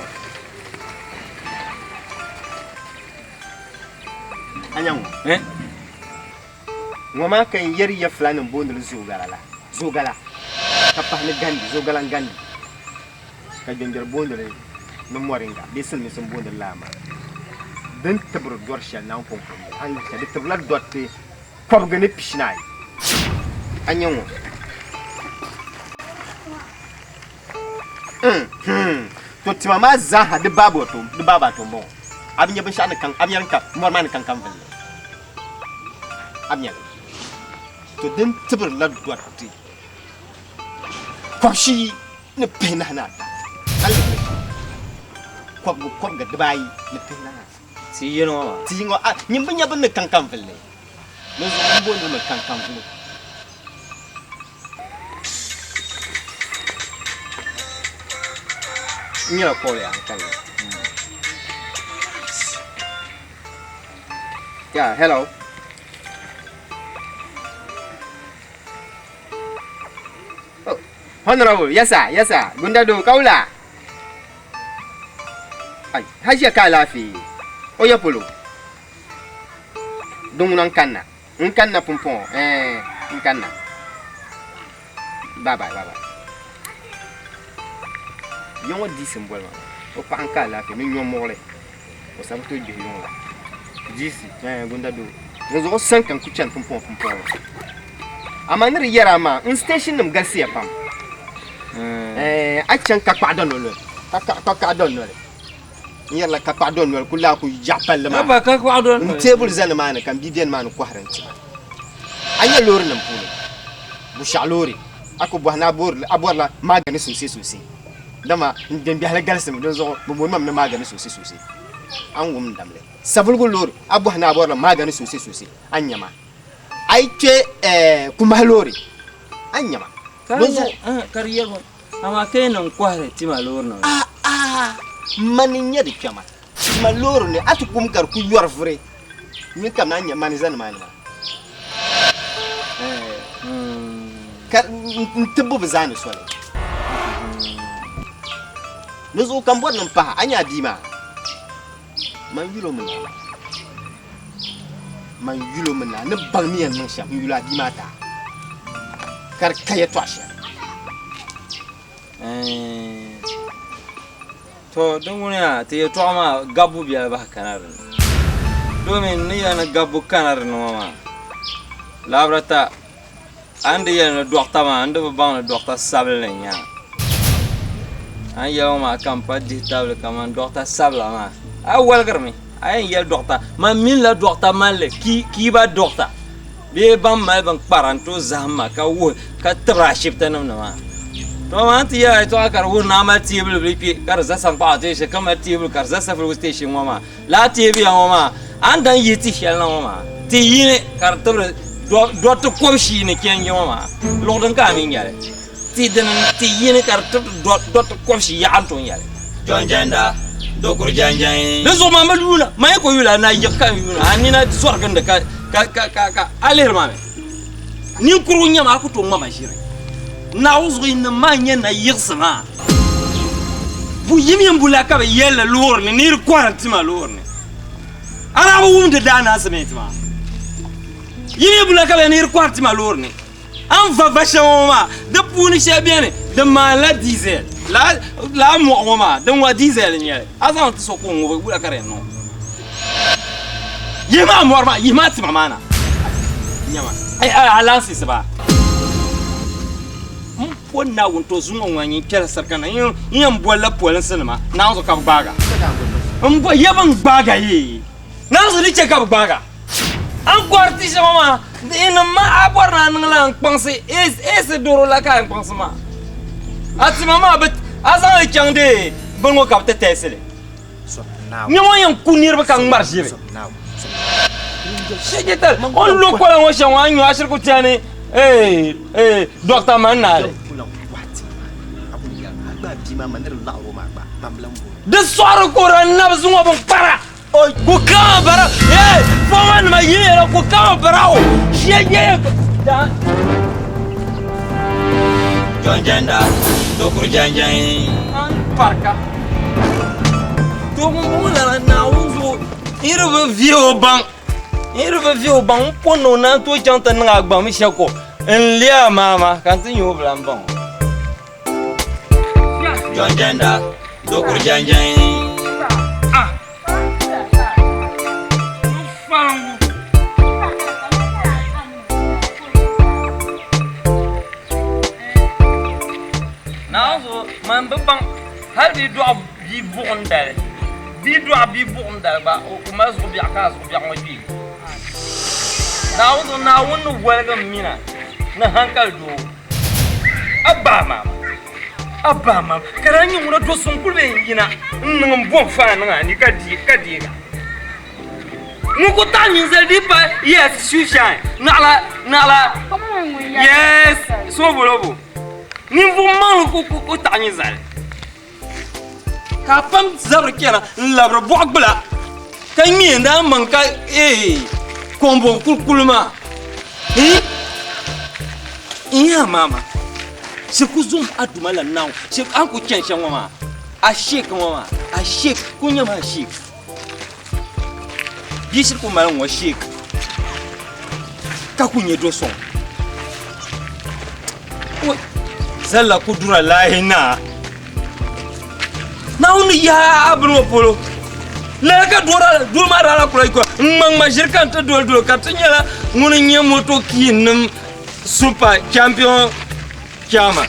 A nya ŋɔ? Ŋɔ maa ka n yɛri ya fulaannima booni li zoogala la, zoogala ka pahi ni gandi, zoogala n-gandi. Ka gbɛngbɛri booni li ni moringa bee silimiinsi m-booni li laa maa. Din tibiri dɔri shɛli naan kɔŋko n-nyɛ li. A ni lihi shɛli, di tibirila dɔriti kɔbigi ni pishinaayi. A nya ŋɔ? Nhmm. To tima maa zaaha di baabu ato m-bɔŋɔ. A bi nya binshɛɣu ni kaŋ, a bi nya din ka mɔri maa ni kaŋkaŋ villi. A bi nya li? To din tibirila dɔriti kɔbishiyi ni pihinahi ni ata. A lihi li kɔbigu kɔbiga dibaayi ni pihinahi. Ti yini ŋɔ maa. Ti yini ŋɔ a nyin bi nya bɛ ni kankan villi. Dinzuɣu m booni li mi kankan vili. N nyɛla kɔbili yaa n kanna. Yeah, hello. Oh, Honorable, yes sir, yes sir. Gundado, kaula. Ai, hajiya ka alaafee. O ya polo. Din ŋuna n kanna. N kanna pumpɔŋɔ. Eh, n kanna. Bye bye, bye bye. Ya ŋɔ diisi m boli ma. O paɣa n ka alaafee ni nyɔmuɣili. O sabi tooi gbihi yuŋ la. Diisi, eh, Gundado. Dinzuɣu o sani ka n ku chani pumpɔŋɔ pumpɔŋɔ. Amaa ni di yɛri a maa, n station nim galisiya pam. Eh, a chaŋ Kakpaɣu dɔnoli, Kakpaɣu dɔnoli. N yɛrila Kakpaɣu dɔnoli ku laa ku yaɣi palli maa. Haba Kakpaɣu dɔnoli. N teebuli za nimaani ka n bia be nimaani kɔhiri n tima. A nya loori nim puuni, Bushɛɣu loori, a ku bɔhi ni a bɔrila maagani soosee soosee. Dama n gbɛmbiɛhili galisimi, dinzuɣu bɛ booni ma mi ni maagani soosai soosai. A ni wum n damli. Savuligu loori, a bɔhi ni a bɔrila maagani soosai soosai, a ni nya ma. A yi kpe Kumahi loori, a ni nya ma. Dinzuɣu. Ka di yɛligu, amaa ka yi niŋ kɔhiri tima loori nim. A'a, mani n-nyɛ di kpɛma. Tima loori ni, a ti kum ka di ku yɔri vuri. Nyini kam na nya mani zani maa ni maa. Ka n tibbu bi zaani soli. Ni zuɣu ka m bɔri ni m pahi a nya a bia maa. Man yul o mi naa. Man yul o mi naa ni baŋ ni yɛn niŋ shɛm n yul a bia maa taa ka di ka yɛtɔɣ shɛli. To di ŋuniya ti yɛtɔɣa maa gabbu biɛla bahi kana di ni. Domin n ni yɛli ni gabbu kana di ni ŋɔ maa, Labirata, a ni di yɛli ni dɔɣita maa, n di bi baŋ ni dɔɣita sabinli n-nyɛ a. A ni yɛli ŋɔ maa ka m pa dihi tabili kaman dɔɣita sabila maa. A waligirimi, a yɛn yɛli dɔɣita, man minila dɔɣita malli, kiiba dɔɣita bee ban mali bin kpara n-tooi zahim ma ka wuhi ka tibiri ashibitinim ni maa. To amaa n ti yɛli a yɛtɔɣa ka di wuhi ni a mali teebuli bili kpe ka di za Saŋkpaɣu station ka mali teebuli ka di za Savelugu station ŋɔ maa. Lala teebuya ŋɔ maa a ni dan yihi ti shɛli na ŋɔ maa ti yini ka di tibiri dɔriti kɔbishii ni chɛnji ŋɔ maa luɣ din ka a mi nyɛli ti dini ti yini ka di tibiri dɔriti kɔbishii yaɣa n-tooi nyɛli. Jɔnjɛnda dokuri jɛnjɛn. Di zuɣu man bi yuuna, man yi ku yuli a na yiɣi ka n yuuna a nina zɔrigindi ka ka ka ka ka a lihiri ma mi. Ninkurigu n-nyɛ ma a ku tooi ŋma ma ʒiri. Naawuni zuɣu yi nim maa n-nyɛ nayiɣisi maa. Bu yim yim bula ka bɛ yɛli loori ni ni di kɔhiri tima loori ni. A daa bi wum di daa announcement maa. Yim yim bula ka bɛ yɛli ni di kɔhiri tima loori ni. A ni va va shɛŋa ŋɔ maa, di puuni shɛli beni di maanila diesel. Lala mɔɣu ŋɔ maa, din ŋɔ diesel n-nyɛ li. A zaŋ li ti so ka o ŋubi, wula ka di yɛn niŋ? Yihimi a mɔri maa, yihimi a tima maa na. Nyama, a laansiisi baa. M po Naawuni to zuŋɔ ŋɔ nyin kpɛla sarika na, n yɛn bolila polinsi nima Naawuni zuɣu ka bɛ gbaag a. M bo ya bɛn gbaag a yee, Naawuni zuɣu di chɛ ka bɛ gbaag a. A ni kɔhiri ti shɛŋa maa, nim ma a bɔri ni a niŋla n kpaŋsi eesi doro la ka a yɛn kpaŋsi maa. A tima maa bi a zaŋ li chaŋ dee bini ŋɔ ka bɛ ti tɛɛsi li. Nyɛ ŋun yɛn ku niriba ka ŋmari ʒiri. Shɛjɛtali, o ni lo kola ŋɔ shɛm ŋɔ a ni nyu a shiri ku tɛha ni dɔkta mani naali. Di sɔɣiri ka o daa nabi zuŋɔ bin kpara ku kama bara fɔma nima yiyɛla ku kama bara o shɛjɛya Jɔnjɛnda dokuri jɛnjɛn parika to ŋun lana Naawuni zuɣu niriba vi o baŋ niriba vi o baŋ n po ni o naan tooi chaŋ ti niŋ a gbaŋ mi shɛli ko n liɛ a maama ka n ti nyɛ o bila n baŋ o. Jɔnjɛnda dokuri jɛnjɛn. Naawuni man bi baŋ hali bia dɔɣi bia buɣim dali bia dɔɣi bia buɣim dali gba o mali zuɣu biɛɣu ka a zuɣu biɛɣu ŋɔ kpee Naawuni zuɣu Naawuni ni woligi m mina ni hankali doo a ba maama a ba maama ka daa nyɛ ŋuna do so n kuli bee n yina n niŋ n bom faa niŋ a ni ka deega Ŋun ku taɣi ninsal di pa yes shoe shine naɣila naɣila yes sobolobo ninvuɣu maŋli ku ku taɣi ninsali ka a pam zabiri chɛna n labiri boɣu gbula ka ŋmɛ n daa maŋ ka ee kombon kulikuli maa n yaa maama shiri ku zom a duma la naw a ni ku chɛni shɛm ŋɔ maa a sheek ŋɔ maa a sheek ku nyɛma a sheek Bia shiri ku mali ŋɔ sheek ka ku nyɛ do suŋ zalla kudura lahi naa Naawuni yaha a bini ŋɔ polo lala ka doo maa daa lahi kula yiko n ŋma ŋma ʒiri ka n ti doli doli ka ti nyɛla ŋuni n nyɛ moto kii nim super champion chairman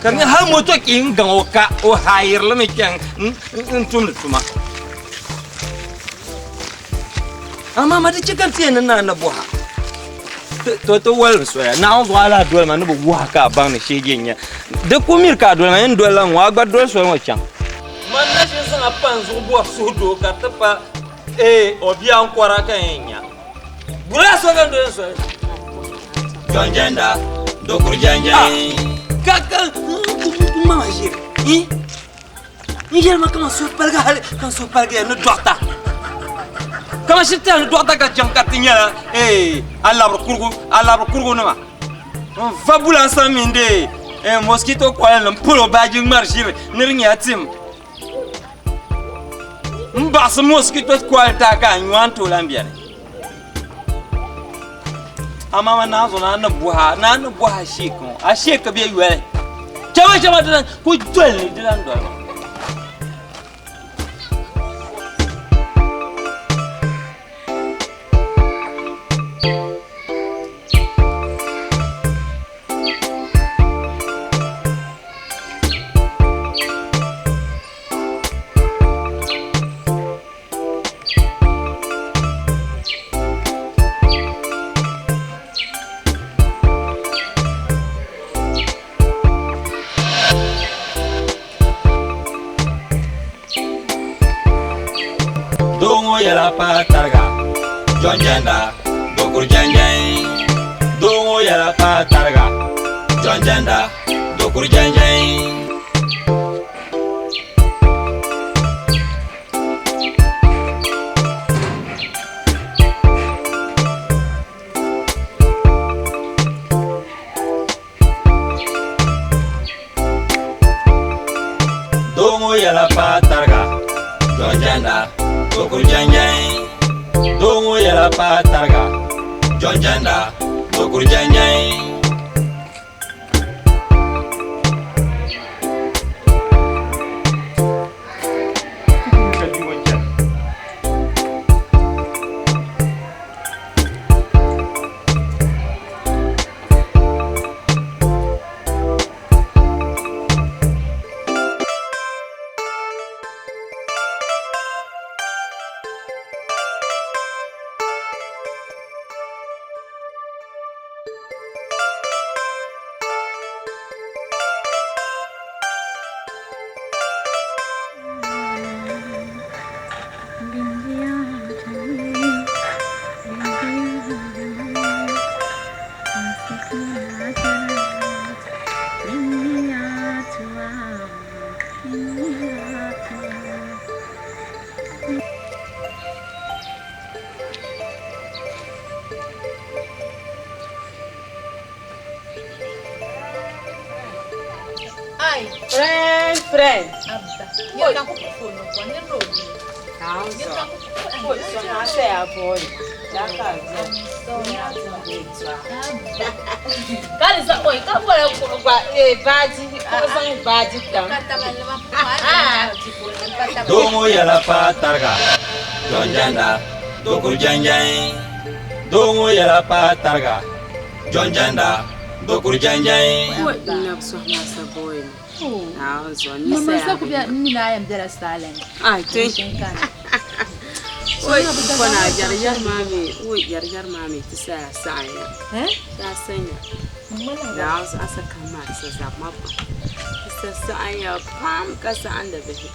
ka di nyɛ hali moto kii n gaŋ o ka o hayirili mi chɛŋ n tumdi tuma amaa ma di chɛ ka n ti yɛn ni naan ni bɔha to ti woligi soya naawuni zuɣu a lahi doli ma ni bi wuhi ka a baŋ ni shee je n-nyɛ. Di ku miri ka a doli ma, n doli la ŋɔ, a gba doli soli ŋɔ chaŋ. Man na ʒini zaŋ a pa n zuɣu bɔri suhudoo ka di ti pa ee o bia n kɔra ka yɛn nya. Bula so ka n doli n soli. Jɔnjɛnda, dokuru jɛnjɛn. Ka ka n ŋma ma ʒiri. N yɛli ma kaman suhu paligi hali ka n suhu paligiya ni dɔɣita. Kaman shiri tɛha ni dɔɣita ka chaŋ ka ti nyɛla ee a labiri kurugu a labiri kurugu nima. N va bulansa mini de ee mosquito coil nim polo o baaji ŋmari ʒiri ni di nyɛla tim. N baɣisi mosquito coil taai ka a nyu a ni tooi lan beni. Amaa ma naa zo naa ni bɔha naa ni bɔha sheek ŋɔ a sheek bɛ yoli chama chama di lan ku doli ni di lan doli ma. Doo ŋɔ yɛla paai tariga Jɔnjɛnda dokuru jɛnjɛn Doo ŋɔ yɛla paai tariga Jɔnjɛnda dokuru jɛnjɛn Doo ŋɔ yɛla paai tariga Jɔnjɛnda dokuru jɛnjɛn Doo ŋɔ yɛla paai tariga Jɔnjɛnda dokuru jɛnjɛn Ai, friend, friend. Abba. Yɛ ka ku phone ko ne ro. Ka di zaŋ oi ka bɔla kuɣu gba ee baaji ka bi zaŋ baaji tam. Doo ŋɔ yɛla paai tariga Jɔnjɛnda dokuru jɛnjɛn Doo ŋɔ yɛla paai tariga Jɔnjɛnda dokuru jɛnjɛn Oi n nabi sɔhi maa sa bɔyi mi. Mama sa ku bɛ n mina yɛn bɛla silent. Ai ti. Oi kɔna yɛri yɛri maa mi oi yɛri yɛri maa mi ti saya saɣaya. Ti sanya. Naa asa kam maa ti sa zabi ma pam. Ti sa saɣaya pam ka saɣindi bihi.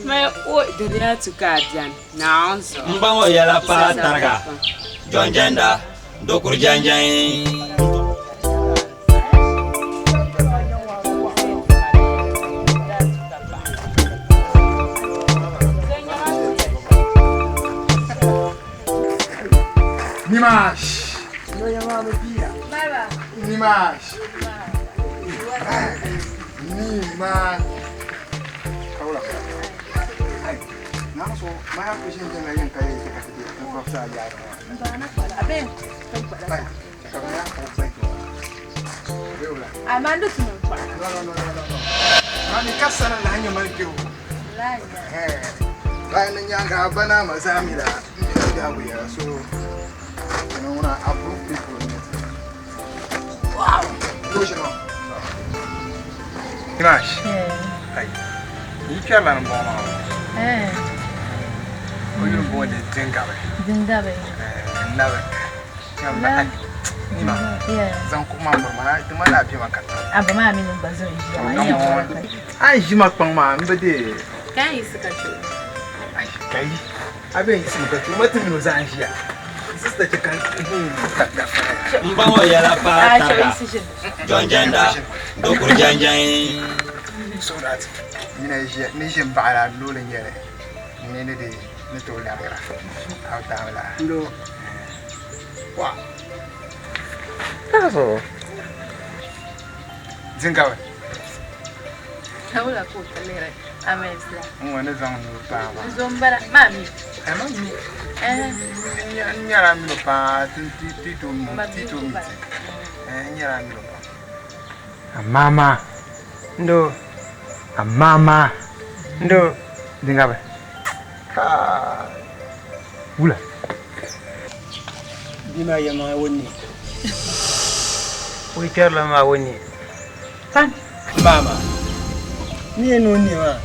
Mai oi di daa tu ka a biɛni naa zuɣu. N ba ŋɔ yɛla paai tariga Jɔnjɛnda dokuru jɛnjɛn. Nimash. Nimash. Nimash. Kawla. Ai. Na so ma ya ku shin jin yan kai ka ka ti ko sa ya ro. Abe. Ai. Ka ya ko sai ko. Weula. Ai man du tun kwa. No no no no no. Mami kasana la hanya mal kiwo. Eh. Bayan nan ya ga bana mazamira. Ina da ya so. You know, when I approve people in it. Wow. Go you know. Nimash. Ai. Yi kyarla nan ba ma. Eh, O yun bo de dingabe. dingabe. Eh, nabe. Yamba ai. Nima, zaŋ kuɣu maa miri ma, ti malila a bɛ ma ka. A ba maa mini n gba zo n-ʒiya maa, n yɛn bɔri ka. A ni ʒi ma kpaŋ maa, m bi deei. Ka n yiɣisi ka chɛ o. Ai, ka yi, a bee n-yiɣisimi ka chɛ o, ma ti mini o zaa n-ʒiya. N sista chɛ ka n N ba ŋɔ yɛla paai tariga, John Jenda, Dokuru Janjai. So that ni ʒi ni ʒi m baɣila looli n nyɛli n ni ni di ni tooi lɛbigira a bi taami laa. Wa. Dingawe. Wula ka o ti lihiri Amɛs la. N ŋɔ ni zaŋ nuu paai ba. Zo m-bala maa mi. Ɛ ma mi. N nyɛla milo paa ti ti tooi mi ti tooi mi ti. N nyɛla milo paa. Amama. Ndo. Amama. Ndo. Dingawe. Kai. Wula. Bia maa yɛlimaŋli o ni o yi kpɛrila maa o ni Pan. Maama ni yɛn ni o ne maa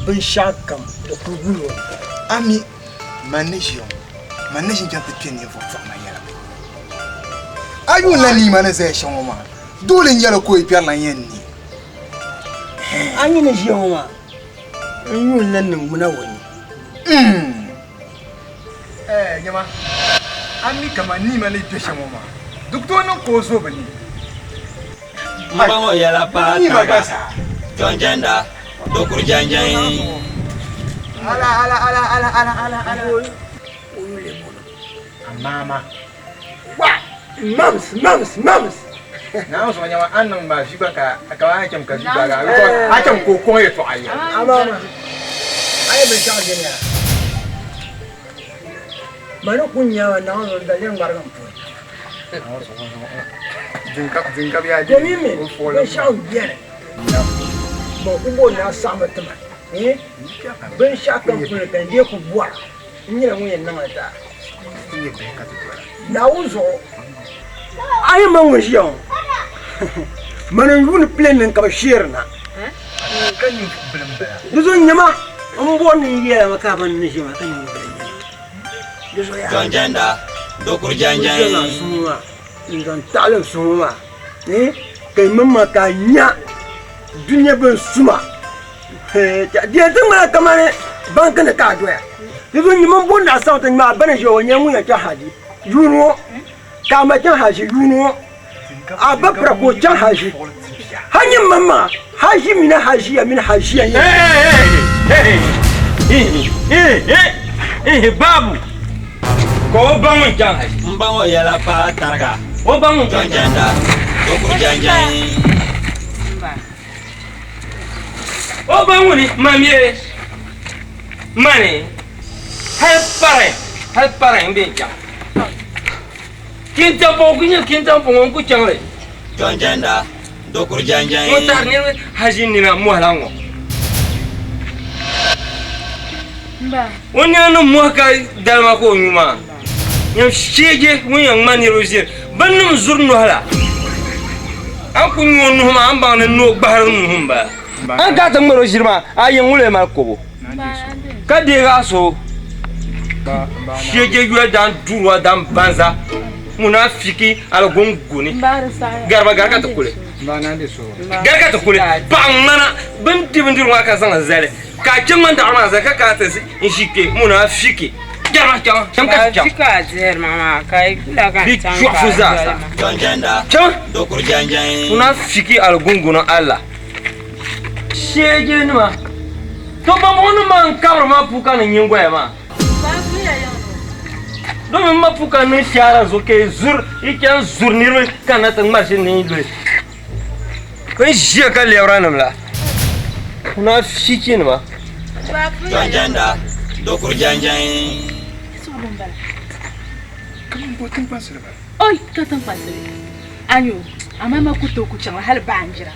binshɛɣu kam di kuli guli o. A mi man ni ʒiya ŋɔ, man ni ʒi n-chaŋ ti kpe ninvuɣ tɔɣima ma yɛla. A yuun la niima ni zaya shɛm ŋɔ maa, doole n-nyɛli ka o yi kpɛrila n-yɛn ne. A mi ni ʒiya ŋɔ maa, n yuun la niŋgbuna o ni. Ɛɛ nyama, a mi kaman niima ni be shɛm ŋɔ maa, di ku tooi niŋ ka o zo bɛ ni. M ba ŋɔ yɛla paai Niima tariga, gba zaa. John Jenda, Dokuru Janjai. Ala ala ala ala ala ala ala. Amaama. Wa! Mams, mams, mams! Naawuni zuɣu nyama, a ni niŋ ma vi gba ka kaman a cham ka vi gbaag a, a cham ka o kɔŋ yɛtɔɣa yɛli. Amaama, a yi binshɛɣu dini yaa, ma ni ku nya ma Naawuni zuɣu n-dali yɛn ŋmarigi m puli. Domin mi binshɛɣu beni, ban ku bo naa saɣimi ti ma, binshɛɣu kam puli ka n dee ku bɔra, n nyɛla ŋun yɛn niŋ li ti a. Naawuni zuɣu a yi mali ŋun ʒiya ŋɔ, mani n-yuuni plane ni ka bɛ sheeri na. Di zuɣu nyama m bɔri ni n yɛla ma ka a ba ni ʒiya maa ka ninvuɣ bila n-nyɛ ma. Di zuɣu yaa. John Jenda, Dokuru Janjai. N zaŋ suhu maa, n zaŋ taɣili n suhu maa, ka yi maŋmaŋ ka a nya dunia bin suma. Di yɛn ti ŋmanila kamani banki ni ka a doya. Di zuɣu nyini m bɔri ni a saɣim ti ŋmaai ba ni ʒiya o nyɛla ŋun yɛn chaŋ haji yuuni ŋɔ ka a ma chaŋ haji yuuni ŋɔ a ba pira ka o chaŋ haji hal nyini maŋmaŋa haji mini hajiya mini hajiya nyɛ. Babu ka o ba ŋun chaŋ haji. M ba ŋɔ yɛla paai tariga. O ba ŋun chaŋ John Jenda, Dokuru Janjai. O ba ŋuni mam ye mani hali pari hali pari n bɛ chaŋ kintampoŋ ku nyɛ kintampoŋ n ku chaŋ li John Jenda, Dokuru Janjai. Ŋun tahiri niriba haʒi nina mɔhila ŋɔ o nina ni mɔhi ka dalima ka o nyu maa nyam sheeje ŋun yɛn ŋma niriba ʒiri bɛ nim zuri nɔhi la a ni ku nyu o nuhi maa a ni baŋ ni noo gbahiri nuhi m-bala a ni kana ti ŋmari o ʒiri maa a yi ŋuli mali kobo ka deegi a so sheeje yoli daan duruwa daan banza ŋuna fiki aligongoni gariba gari ka ti kuli gari ka ti kuli paɣa ŋmana bin di bindirigu maa ka zaŋ zali ka a chɛ ŋmani daɣari maa zali ka kana ti ʒi kpɛ munafiki Jama chaŋ chaŋ ka chaŋ. Ka a dihiri ma maa ka yi kula ka Bi chaŋ chɔɣifu ka a zaa sa. doli ma. John Jenda, Chaŋ. Dokuru Janjai. Munafiki aligunguna Allah. Sheeje nima. To bambɔŋɔ maa n-kabiri ma puka ni nyingoya maa. Domin ma puka niŋ shaara zuɣu ka yi zuri yi chani zuri niriba ka na ti ŋmari shili ni yi luli. N ʒiya ka lɛbira nim la munafiki nima. Janjanda, dokuru janjai. Oi, ka tiŋkpansili. Ayo, amaa ma ku tooi ku chaŋ la hali baanjira.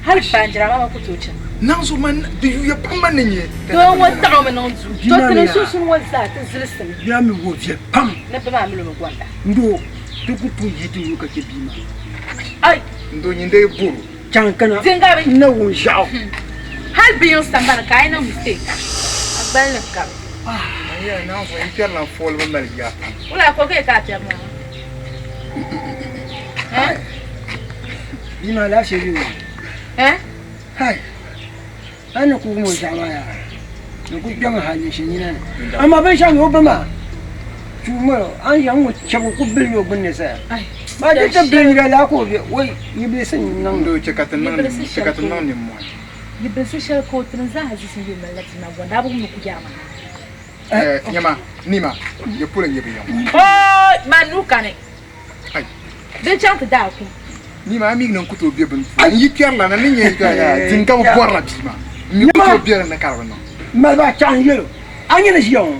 Hali baanjira amaa ma ku tooi chaŋ. Naanzu man di yuya pam man ni nyɛ. Doo ŋɔ taɣi o mi niŋ duu. To ti ni sunsuuni ŋɔ zaa ti zilisimi. Bia mi wo viɛli pam. Ni bɛ maa mi lomi gonda. N-doo ti ku tooi yi ti yuli ka chɛ bia maa. Ai! N-doo nyin dee boro. Chaŋ kana Dingabi. n na wum ʒiɛɣu. Hali bɛ yiŋ sambani ka a yi niŋ mistake a gbali ni kabi. An yɛli Naawuni yi kpɛrila fooli bi mali ya pam. Wula ka o ka a kpɛri maa? Eh? Bia maa laafee bɛ o. Eh? Hai! A ni ku wum o zaɣa maa yaa, di ku kpɛmi hal ni shinyina ni. Amaa binshɛɣu nyɛ o ba maa tuui mali o, a ni yɛn ŋɔ chɛbu ku bili o gbunni saya. Maa di ti bili nyina laa ka o be, wai yibilisi n-niŋ. Doo chɛ ka ti niŋ nimmɔhi. Yibilisi shɛli ka o tini zaa zisi yi mali la ti maa gɔnda, a bi wum ni ku yɛri maa. Nyama, nima, ya polo n-nyɛ bɛ yiŋ maa. Ooi! Man nuu kani. Din chaŋ ti daai kum. Nima a mi ni n ku tooi be bini puuni. N yi kpɛrila na ni nyɛ din ka bi bɔrila bia maa. N mi ku tooi be dinni ka di bi niŋ. Mali ba chaɣ n yɛl o, A nyɛ ni ʒiya ŋɔ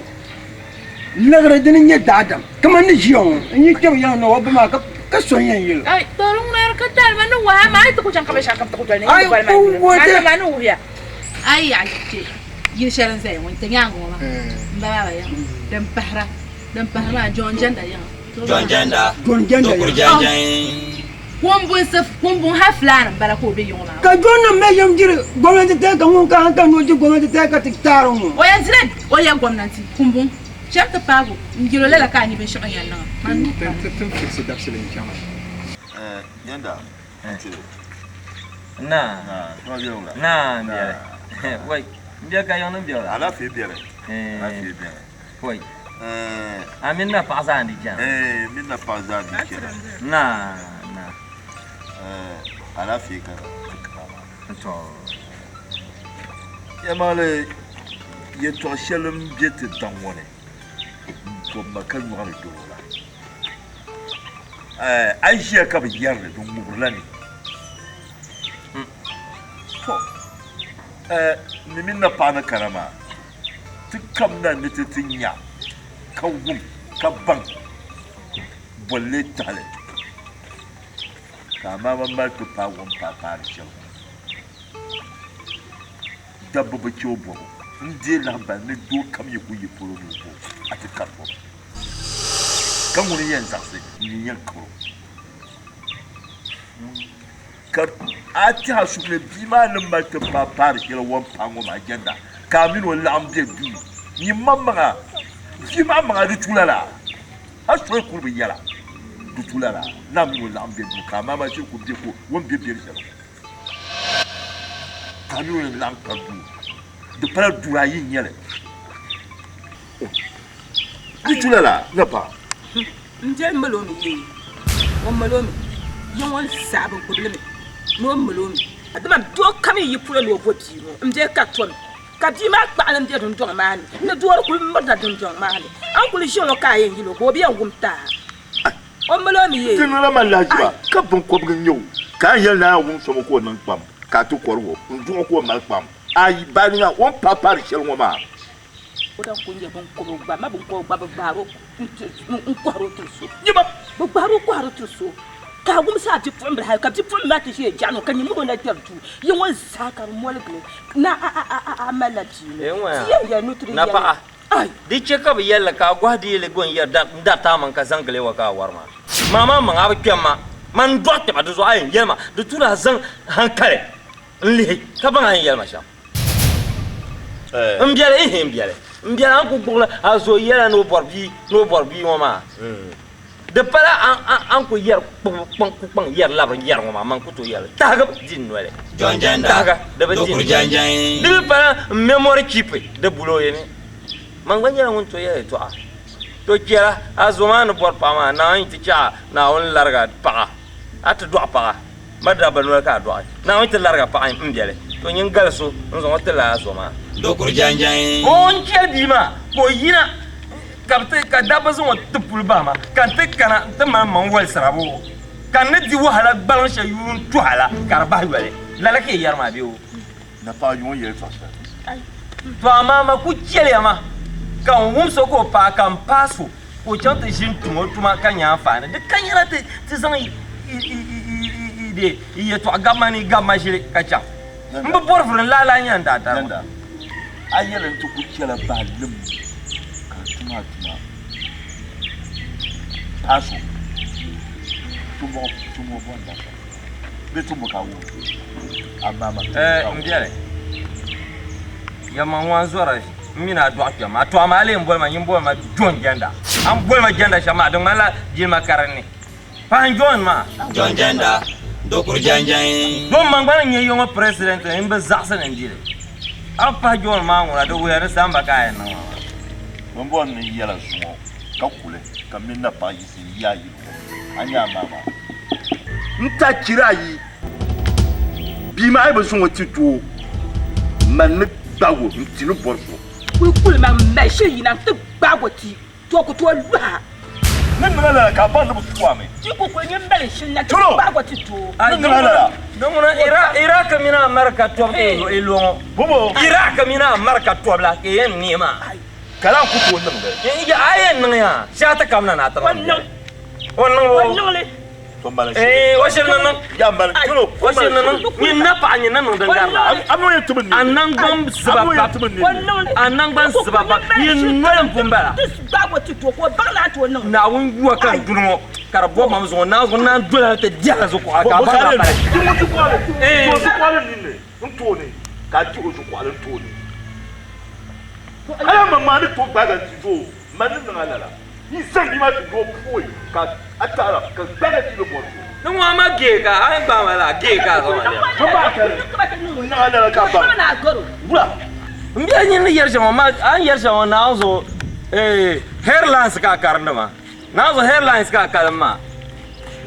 liɣiri dini n-nyɛ daadam kaman ni ʒiya ŋɔ n yi kpɛbu yaŋ ni o ba maa ka so n-yɛn yɛl o. Ai, to di ŋuna di ka tali ma ni wahi amaa a yi ti ku chaŋ ka binshɛɣu kam ti ku doli ni n boli ma yuli maa maa ni wuhiya. A yi yaɣi kpe yili shɛli n-zaya ŋɔ n-ti nyaaŋa ŋɔ maa m ba baaba yiŋa din pahira din pahiri maa John Jenda yiŋa. John Jenda, Dokuru Janjan. Kumbun ha fulaani m-bala ka o be yiŋɔ maa. Ka John nim mali yɛm diri gomnanti tɛlika ŋun ka hankali ni o di gomnanti tɛlika ti taari ŋɔ. O yɛn dila o ya gomnanti kumbun cham ti paagi o n-yɛl o lala ka a nya binshɛɣu n yɛn niŋ a. Man nuu kani. Ti ni fiɣisi dabisili n-chaŋ. Jenda, n-tiri. Naa. Naa m biɛli. Wai, m biɛli ka yiŋ ni biɛla. Alaafee biɛli. Alaafee biɛli. Pɔi. A mini na paɣa zaa n-di chana. Ɛɛ, mini na paɣa zaa n-di chana. Naa, naa. Ɛɛ, alaafee ka ti kana maa. Tɔ. Yɛlimaŋli, yɛtɔɣ shɛli m-be ti daŋ ŋɔ ni n-bɔbi ma ka nyɔɣu ni doro la. Ɛɛ, a yi ʒiya ka bɛ yɛri li, di ŋubirila ni. Tɔ, ɛɛ, ni mini na paɣa ni kana maa. Ti kamina ni ti ti nya, ka wum, ka baŋ bolli tahili, ka amaama mali ti paai o ni paai paari shɛli ŋɔ. Dabba bi chɛ o bɔbu n-deei lahibali ni doo kam yi kuli yi polo ni o bo a ti kari bɔbu, ka ŋuni n-yɛn zaɣisi n-yi yɛn kari o. Ka a tɛha suhu ni bia maa ni mali ti paai paari shɛli o ni paai ŋɔ maa jɛnda, ka a mini o laɣim be duu nyin maŋmaŋa, bia maa maŋa di tu lala, hal so yi kuli bi yɛla di tu lala, ni a mini o laɣim be duu ka a maama shiri kuli be ka o ni be beri shɛli ŋɔ, ka a mini o yɛn laɣim kpɛri duu, di pala duri ayi n-nyɛ li. Di tu lala, na pa. N biɛli mali o mi yee, o mali o mi, ya ŋɔ zaa bi gbubili mi ni o mali o mi. Dama doo kam yi yi polo ni o bo bia ŋɔ, m biɛli ka tomi, ka bia maa kpaɣili m-be dundɔŋ maa ni, ni doori kuli mirina dundɔŋ maa ni. A ni kuli ʒi ŋɔ ka a yɛn yili o ka o bi yɛn wum ti a. O mali o mi yee. Ti niŋla man lahiʒiba ka biŋkɔbigu n-nyɛ o, ka a ni yɛli ni a wum so mi ka o niŋ kpam, ka a ti kɔrig o n-duɣi ka o mali kpam. Ayi, baani maa, o ni paai paari shɛli ŋɔ maa. O daa kuli nyɛ binkɔbigu gba, amaa binkɔbigu gba bɛ gbaari o n-kɔhiri o tiri so. Bɛ gbaari o kɔhiri o tiri so ka a wumsi a bipuɣimbila hali ka bipuɣimbila maa ti ʒiya jaɣini o ka nyini mini o na kpɛri duu. Yi ŋɔ zaa ka bɛ moligili ni a malila bia ŋɔ. Ti yɛn yɛli ni ti di yɛli. Napaɣa, di chɛ ka bɛ yɛli li ka a gɔhi di li go n-yɛri n-dariti a maŋ ka zaŋ gili wa ka a wari maa. Maa maa maŋ a bi kpɛm ma, man n-dɔɣi kpɛma di zuɣu a yɛn yɛli ma di tu ni a zaŋ haŋkali n-lihi ka baŋ a yɛn yɛli ma shɛm. M biɛli ihi m biɛli m biɛli a ni ku gbuɣili a zo yɛla ni o bɔri bia ni o bɔri bia ŋɔ maa di pala a ni ku yɛri ku kpaŋ yɛri labiri yɛri ŋɔ maa man ku tooi yɛli tahigu bi di n noli tahiga di bi di n noli di mi pala n memory chip di bulo yi ni man gba nyɛla ŋun tooi yɛli yɛltɔɣa to chɛla a zo maa ni bɔri paɣa maa Naawuni ti chɛ a Naawuni lariga paɣa a ti dɔɣi paɣa Ma dabba noli ka a dɔɣi. Naawuni ti lariga paɣa m biɛli, to nyin gali so n-zaŋ o ti la a zo maa. Dokuri janjan. O ni chɛli bia maa ka o yina ka bɛ ti ka dabba zaŋ o ti puli bahi ma, ka n ti kana nti mali m maŋ wolisira bo, ka n ni di wahala gbaliŋ shɛli yuun tuha la ka di bahi yoli. Lala ka yi yɛri maa bee o? Napaɣa yuŋ yɛli tɔɣ shɛli. To amaa ma ku chɛliya ma ka n wums o ka o paai ka m paai so. Ka o chaŋ ti ʒini tum o tuma ka nya anfaani. Di ka nyɛla ti zaŋ yi yɛtɔɣa gabi ma ni yi gabi ma ʒili ka chaŋ. M bi bɔri vuri n-lahi lahi nya n daadam. Yɛnda, a yɛli n ti ku chɛla bahi lim ka a tum a tuma paai so tumo bɔnda bee tumbu ka a wuhi amaa ma tumbu ka a wuhi. M biɛli, yɛmma ŋɔ a ni zɔra ʒi. N mini a dɔɣi kpɛm maa, tɔ amaa a lee boli ma nyin boli ma John Jɛnda. A ni boli ma Jɛnda shɛm maa, di ŋmanila jilima ka di ni. Pahi John maa. John Jɛnda, dokuru jɛnjɛn. Don man gba ni nyɛ ya ŋɔ president n bi zaɣisi ni n di li. A bi pahi John maa ŋuna, di wuhiya ni samba ka a yɛn niŋ maa. Bɛ ni bɔri ni n yɛla zuŋɔ ka kuli ka m mini napaɣa yiɣisi n-yi a yili ŋɔ, a nya a maŋ maa. N ta chira ayi bia maa yi bi zaŋ o ti doo, man ni gbaag o n-ti ni bɔri so. Kuli kuli ma m-mali shili yina nti gbaag o ti doo ku tooi luhi a. Ni niŋ a lala ka a baŋ ni bɛ su a mi. Ti ku kuli nyin mali shili na ti gbaag o ti doo. Ni niŋ a lala. Di ŋuna Iraq mini America tɔbu ka yi lo ŋɔ. Iraq mini America tɔbu la ka yi yɛn neei maa. Ka lan ku tooi niŋ li. A yɛn niŋ ya shɛhi ti kamina ni a ti niŋ o niŋ o. To mali shili. O shiri ni niŋ. Ya mali tino. O shiri ni niŋ. Nyin na paɣa nyin ni niŋ din gari la. A mi o yɛn ti bi A naŋgban ziba pam. A naŋgban ziba pam. Nyin noli m-pun bala. Naawuni yuwa ka n duni ŋɔ ka di bɔbi ma mi zuŋɔ Naawuni naan doli a ti diɛhi a zukuɣa ka a baŋ ni a pali. Di ŋun zukuɣali. Di o zukuɣali ninni n tooni ka a di o zukuɣali n tooni. Hali a maŋmaŋ ni tooi gbaagi a ti zo o, mani ni niŋ a lala. Yi zaŋ bia maa ti doo pooi ka a taɣira ka gbaagi ti ni bɔri so. Ni ŋɔ ama gee ka a ni gbaai ma la gee ka a zaŋ ma lɛbi. Ka maa kali n niŋ a lala ka baŋ wula. M bia nyin ni yɛri shɛm ŋɔ maa a ni yɛri shɛm ŋɔ Naawuni zuɣu eh hairlines ka a karindi maa Naawuni zuɣu hairlines ka a kalim maa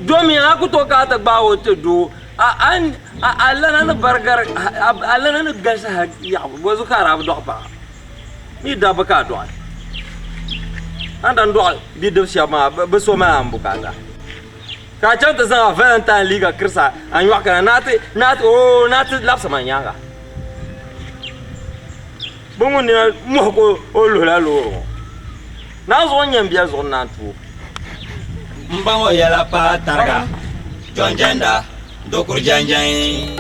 domi a ku tooi ka a ti gbaai o ti doo a a a lana ni barigari a lana ni galisi hali yaɣa bɔ zuɣu ka a daa bi dɔɣi paɣa. Mi dabba ka a dɔɣi. A ni daa dɔɣi bidib shɛba maa, bɛ so mali a ni bukaata. Ka a chaŋ ti zaŋ a Valentine liiga kirisi a nyɔɣu kana ni a ti, ni a ti, oo, ni a ti labisi ma nyaaŋa. Bɛ ŋun nina mɔhi ka o luhila loori ŋɔ. Naa zuɣu n-nyɛ m bia zuɣu n-naan tu o. M ba ŋɔ yɛla paai tariga, John Jenda, Dokuru Janjai.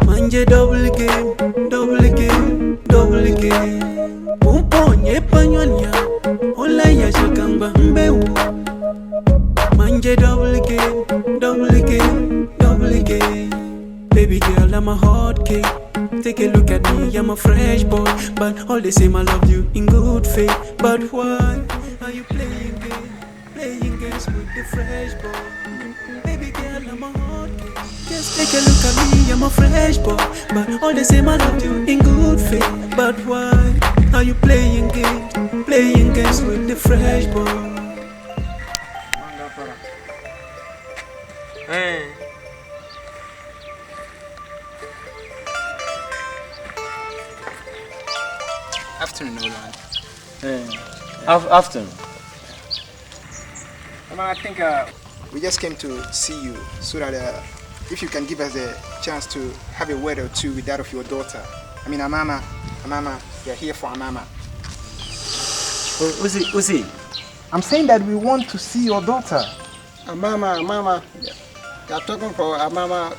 Manje double game, double game, double game. Pumponye panyonya, hola ya shakamba mbewu. Manje double game, double game, double game. Baby girl, I'm a hot cake. Take a look at me, I'm a fresh boy. But all the same, I love you in good faith. But why are you playing games, playing games with the fresh boy? Baby girl, I'm a hot cake. Just take a look at me, I'm a fresh boy. But all the same, I love you in good faith. But why are you playing games, playing games with the fresh boy? Afternoon, Nolan. Afternoon. I think we just came to see you so that if you can give us a chance to have a word or two with that of your daughter. I mean, Amama, Amama, we are here for Amama. Uzi, Uzi. I'm saying that we want to see your daughter. Amama, Amama. They are talking for Amama.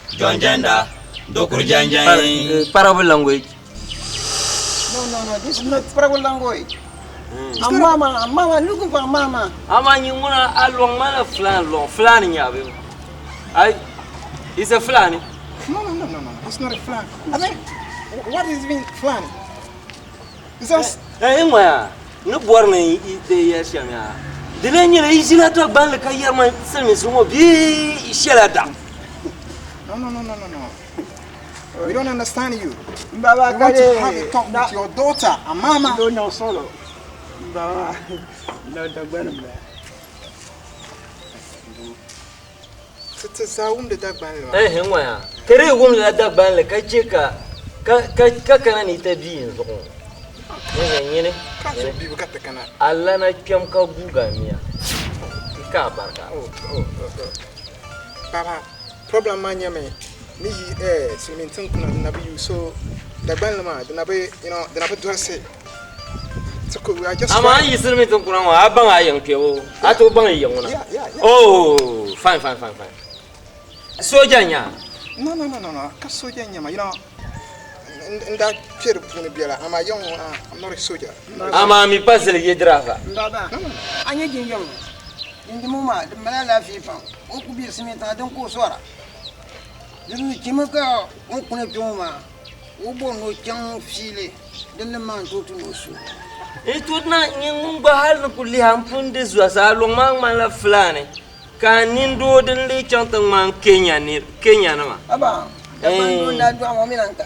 John Jenda, Dokuru Janjai. Parable language. No, no, no. This is not parable language. Amama, Amama, looking for Amama. Ama nyinguna along mana flan long flan nyabe. Ai, is a flan. No, no, no, no, no. It's not a flan. I mean, what is even flan? It's just. Eh, ngwa. Ni bor ni de ya shamya. Dile nyina izina to ban ka yarma selmi sumo bi shela da. No, no, no, no, no, no. We don't understand you. Baba, we want to have a talk with your daughter, Amama. No, no, solo. Baba, no, Dagbani. Tete za wumdi Dagbani maa. Eh, ngwa ya. Kere wumdi la Dagbani ka che ka ka ka kana ni ta bi zuɣu. Ne nyini. Ka zo bi ka ta kana. Allah na kpɛm ka guuga mia. Ti ka barka. Oh, oh, oh. Baba, problem maa nyɛmi ni yi silimiin tiŋ kuna di na bi yu so Dagbani maa di na bi you know di na bi dolisi. Amaa a yiɣisiri mi tiŋ kuna ŋɔ a baŋ a yiŋ kpɛbu a tooi baŋ yi yiŋ ŋuna oh fine fine fine fine sooja n-nyɛ a? No no no no no ka sooja n-nyɛ ma you know n daa kpe di puuni biɛla amaa yiŋ ŋɔ I'm not a soldier. Amaa mi pa ziliji driver. M baba, a nya jinjam ŋɔ? Jinjam ŋɔ maa di mali alaafee pam. O ku be simita din ka o sɔra. Di zuɣu chemi ka o ni kuna kpe ŋɔ maa o bɔri ni o chaŋ fiili din ni maan tooi ti ni o su. N tooi na nyɛ ŋun gba hali ni ku lihi a m-pun di zuɣusaa luŋ maa ŋmanila Fulani ka a nindoo din lee chaŋ ti ŋmani Kenya nima. Aba, Dagbaŋ doo n-daa dɔɣi ma o mi lan ka.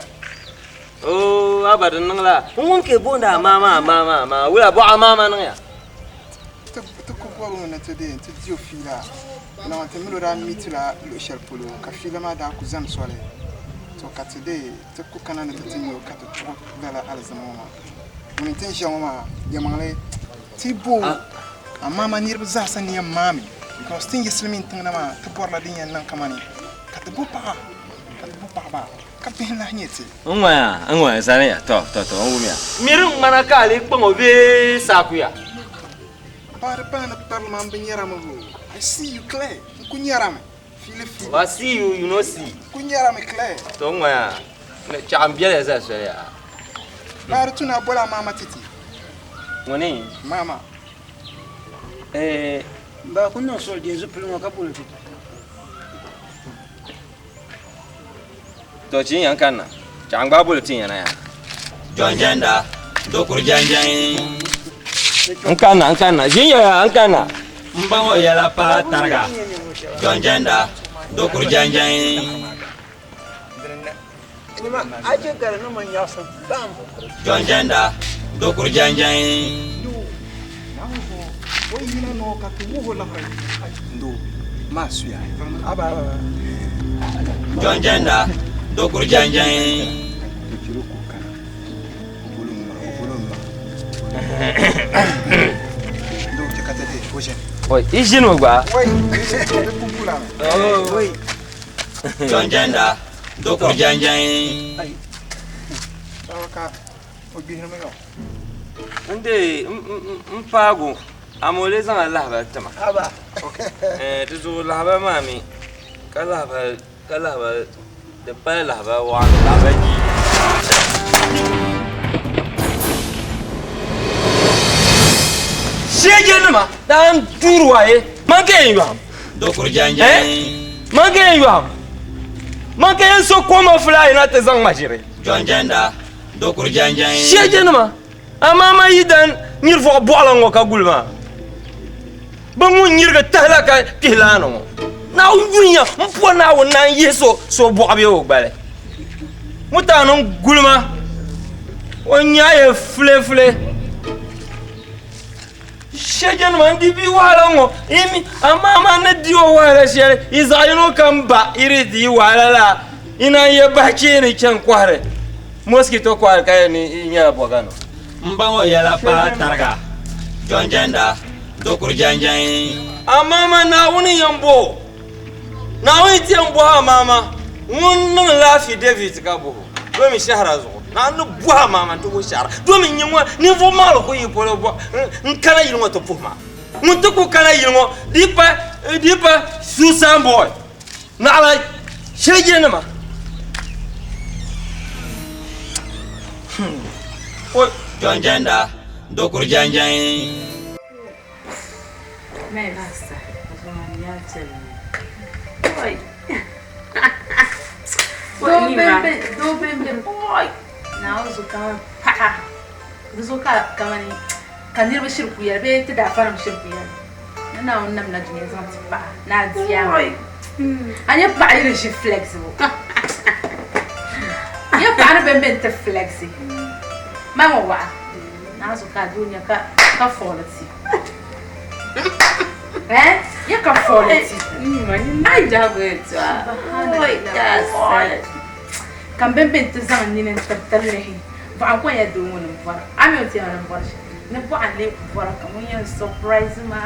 Oo, aba di niŋ la. N wum ka yi booni a maama a maama a maama. Wula bɔɣu a maama niŋya? Ti ku bɔri o ni ti deei nti di o fiila. Naawuni ti mini o daa mi ti la luɣ shɛli polo, ka fiila maa daa ku zani soli. To ka ti deei ti ku kana ni ti ti nya o ka ti tuɣi lala alizama ŋɔ maa. Ŋuni nti ʒiya ŋɔ maa, yɛlimaŋli ti bo o, amaa man niriba zaasa ni yɛn maami because ti ni yi silimiin tiŋ na maa ti bɔrila din yɛn niŋ kamani ka ti bo paɣa, ka ti bo paɣiba. Ka bihi lahi nyɛ ti. N ŋɔya, n ŋɔya, zaniya, tɔ, tɔ, tɔ, n wumiya. Miri ŋmana ka a lee kpaŋ o bee saakuya? Ba di pala ni kparili maa m bi nyarami hoo. I see you clear. N ku nyarami. Fiili fiili. I see you, you no see. N ku nyarami clear. Tɔ n ŋɔya, chaɣ m biɛliya zali soli yaa. Ba di tu ni a boli a maama ti ti. Ŋuni? Maama. Eh. Ba ku niŋ suɣi deei zupiligu ŋɔ ka boli ti ti. To chi yan kanna. Chaŋ gba boli ti yana ya. Jɔnjɛnda, dokuru jɛnjɛn. N kanna, n kanna. Ʒin ya ya, n kanna. N ba ŋɔ yɛla paai tariga. Jɔnjɛnda, dokuru jɛnjɛn. Jɔnjɛnda, dokuru jɛnjɛn. Jɔnjɛnda, dokuru jɛnjɛn. Oi, i ʒinimi gba. Jɔnjɛnda, dokuru jɛnjɛn. N dee n paagu amaa o lee zaŋla lahabali ti ma. Di zuɣu lahabali maa mi ka lahabali ka lahabali di pala lahabali waɣanli lahabali jii. Shɛjanima daa n duuri waaye man ka yɛn yɔhim. Dokuru jɛnjɛn. Man ka yɛn yɔhim. Man ka yɛn so koma fulaayi na ti zaŋ ma ʒiri. Jɔnjɛnda dokuru jɛnjɛn. Shɛjanima amaa man yi dan nyiri vɔɣu bɔɣila ŋɔ ka guli maa. Bɛ ŋun nyirigi tahila ka kpihi laani ŋɔ. Naawuni yunya m po Naawuni naan yihi so so bɔɣu bee o gbali. Mutaani n guli ma o nyaaya fulefule. Shɛjanima n di bia wahala ŋɔ yi mi amaa man ni di o wahala shɛli yi zaɣ yino kam ba yi di di wahala la yi naan yɛ bahi cheeni chani kɔhiri mosquito coil ka yɛli ni yi nyɛla bɔganima. M ba ŋɔ yɛla paai tariga, Jɔnjɛnda, dokuru jɛnjɛn. Amaa man Naawuni yɛn bo o. Naawuni ti yɛn bɔhi amaama ŋun niŋ la affidavit ka bɔh o domi shɛhira zuɣu. Naawuni ni bɔhi amaama nti wuhi shɛhira domi n-nyɛ ŋɔ ninvuɣ maŋli ku yi polo bɔ n-kana yili ŋɔ ti puhi ma. Ŋun ti ku kana yili ŋɔ di pa di pa Susan boy naɣila shɛjɛnima. Oi! Jɔnjɛnda, dokuru jɛnjɛn. Doo bɛn bɛni oi Naawuni zuɣu kamani paɣa di zuɣu ka kamani ka niriba shiri ku yɛli bee ti daafanim shiri ku yɛli ni Naawuni namla dunia zaŋ ti paɣa ni a di a a nyɛ paɣa yi di ʒi flexible nyɛ paɣa ni bɛn bɛni ti flexi maa ŋɔ waɣa Naawuni zuɣu ka a doo nya ka fɔɔli ti. Eh? Ya ka fɔɔli ti. Ka m bɛn ti zaŋ n nini n-tiri ti lihi bɔɣa n-kɔŋ ya doo ŋɔ ni bɔra. A mi o ti yɛli ma ni bɔri shɛli. Ni bɔɣa n-lee ku bɔra ka ŋun yɛn surprise ma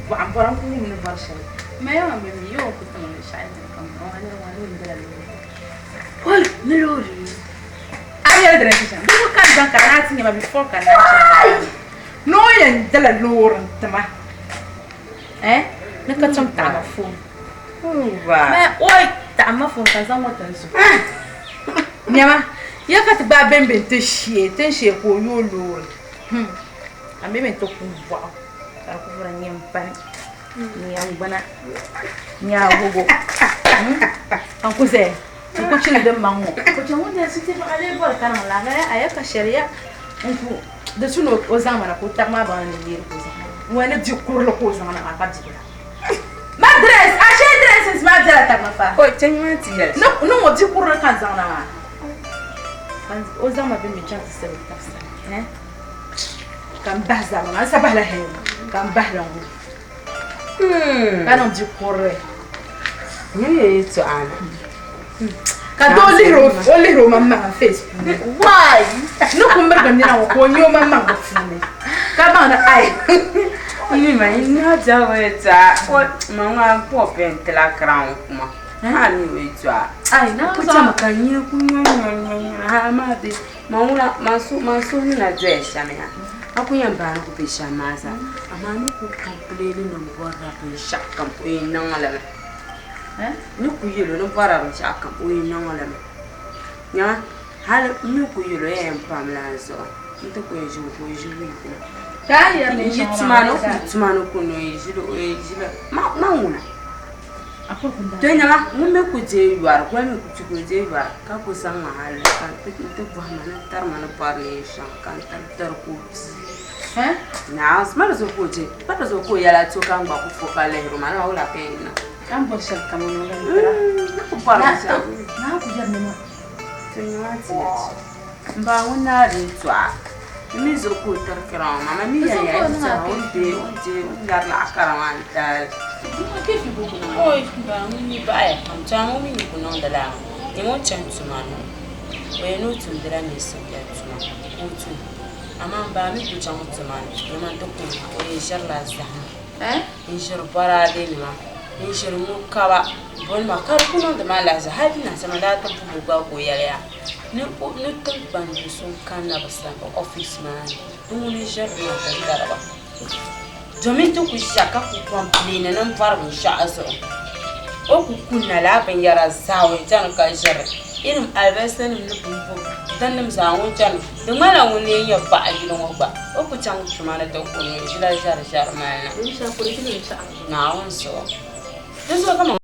bɔɣa m-bɔra n ku wum ni bɔri shɛli. M ma ya maa mi mi ya o ku ti ma binshɛɣu yɛn ka m bɔra ŋɔ niriba ŋɔ ni o dila loori. Hoi! Ni loori. A yɛli di ni ti shɛm. Di zuɣu ka n zaŋ ka di naa ti nya ma before ka n naan chaŋ. Ni o yɛn dala loori n-ti ma, eh, ni ka chaŋ taɣi ma foon. Oi, taɣi ma foon ka n zaŋ ŋɔ ti n zuɣu. Nyama, ya ka ti gbaai bɛn be n-ti shee, ti ni shee ka o yooi loori. Hmm, a mi mi n-ti ku bɔɣu ka di ku vuri n-nyɛ m pani, n yɛn gbuna, n-nyɛ agogo. Hmm, ka n ku zaya n ku chili din maŋ ŋɔ. Ko chaŋ ŋun dali ti baɣa lee bɔri ka niŋ laa a ya ka shɛli ya n ku di su ni o zaŋ ma na ka o tabi maa baŋ ni neeri ka o zaŋ ma n wali ni di kurili ka o zaŋ na maa ka bibila ma dress a shee dresses maa bela tabi ma fa o chaŋ maa ti yɛli ni ŋɔ di kurili ka n zaŋ na maa ka o zaŋ ma bɛ mi chaŋ ti sali o tabi sani eh ka n bahi zabiri maa n sa bahila hɛn ka n bahila ŋɔ ka niŋ di kurili Nyɛ yɛltɔɣa na. Ka doo lihiri o lihiri o maŋmaŋa face puuni. Why? Ni ku mirigi nina ŋɔ ka o nya o maŋmaŋ di puuni. Ka baŋ ni ai. Ni ma ina jago yɛltɔɣa o ma ŋɔ a po pɛntila crown kuma. Ha mi o yɛltɔɣa. Ai na Ku chɛmi ka nyina ku nyɔ nyɔ nyɔ nyɔ ha maa bi ma ŋuna ma su ma suhu ni na doya shɛm ya. A ku yɛn baani ku be shɛm maa zaa amaa ni ku complain ni bɔrila binshɛɣu kam o yɛn niŋ li mi. Ni ku yɛl o ni bɔrila binshɛɣu kam o yɛn niŋ li mi. Nyama hali n mi ku yɛl o yɛn pamla n zuɣu n ti ku yɛn ʒimi ka o ʒi wiiki maa. N yi tuma ni o ku yi tuma ni kuni o yɛn ʒila o yɛn ʒila ma ŋuna. To nyama ŋun mi ku deei yɔri goli mi ku ti ka o deei yɔri ka ku zaŋ ma hali ka n ti bɔhi ma ni tari ma ni bɔri neen shɛŋa ka n tari tari ka o pii. Naawuni pa di zuɣu ka o je pa di zuɣu ka o yɛla to ka n gba ku fo ka lihiri o ma ni maa wula ka yɛn niŋ. A ni bɔri shɛli kam o niŋ li n tira. Ni ku bɔri binshɛɣu. Naa ku yɛri ni maa. To nyama ti yɛli m ba ŋun naa di yɛltɔɣa n mi zuɣu ka o tiri kira ŋɔ maa ma mi yɛn ya yi tira o ni deei o ni deei o ni lari laɣa kara maa n taali. Oi m ba ŋun mi baɣaya pam to amaa o mi ni ku niŋdi lala maa nyama o ni chani tuma ni o yɛn ni o tumdila neesim biɛli tuma ka o tum amaa m ba mi ku chaŋ tuma ni nyama n ti kuni o yɛn ʒirila zahima n ʒiri bɔraadenima n ʒiri ŋɔ kaba bonima ka di ku niŋdi ma alahiziba hali di nasama daa ti puhi o gba ka o yɛli ya ni tiŋkpan do so n-kanna bɛ sani bɛ ofiisi maa ni ni ŋuni n-ʒiri li maa ti tiri ba domin ti ku ʒiya ka ku kɔmpileeni ni m bɔri binshɛɣu zuɣu o ku kunna lala binyɛra zaa o chani ka ʒiri irin alibarisa-nim ni bimbo dinnim zaa ŋun chani di ŋmanila ŋun lee nyɛ paɣa yili ŋɔ gba o ku chaŋ tuma ni ti kuni o ʒila ʒɛriʒɛri mali na Naawuni zuɣu di zuɣu kaman.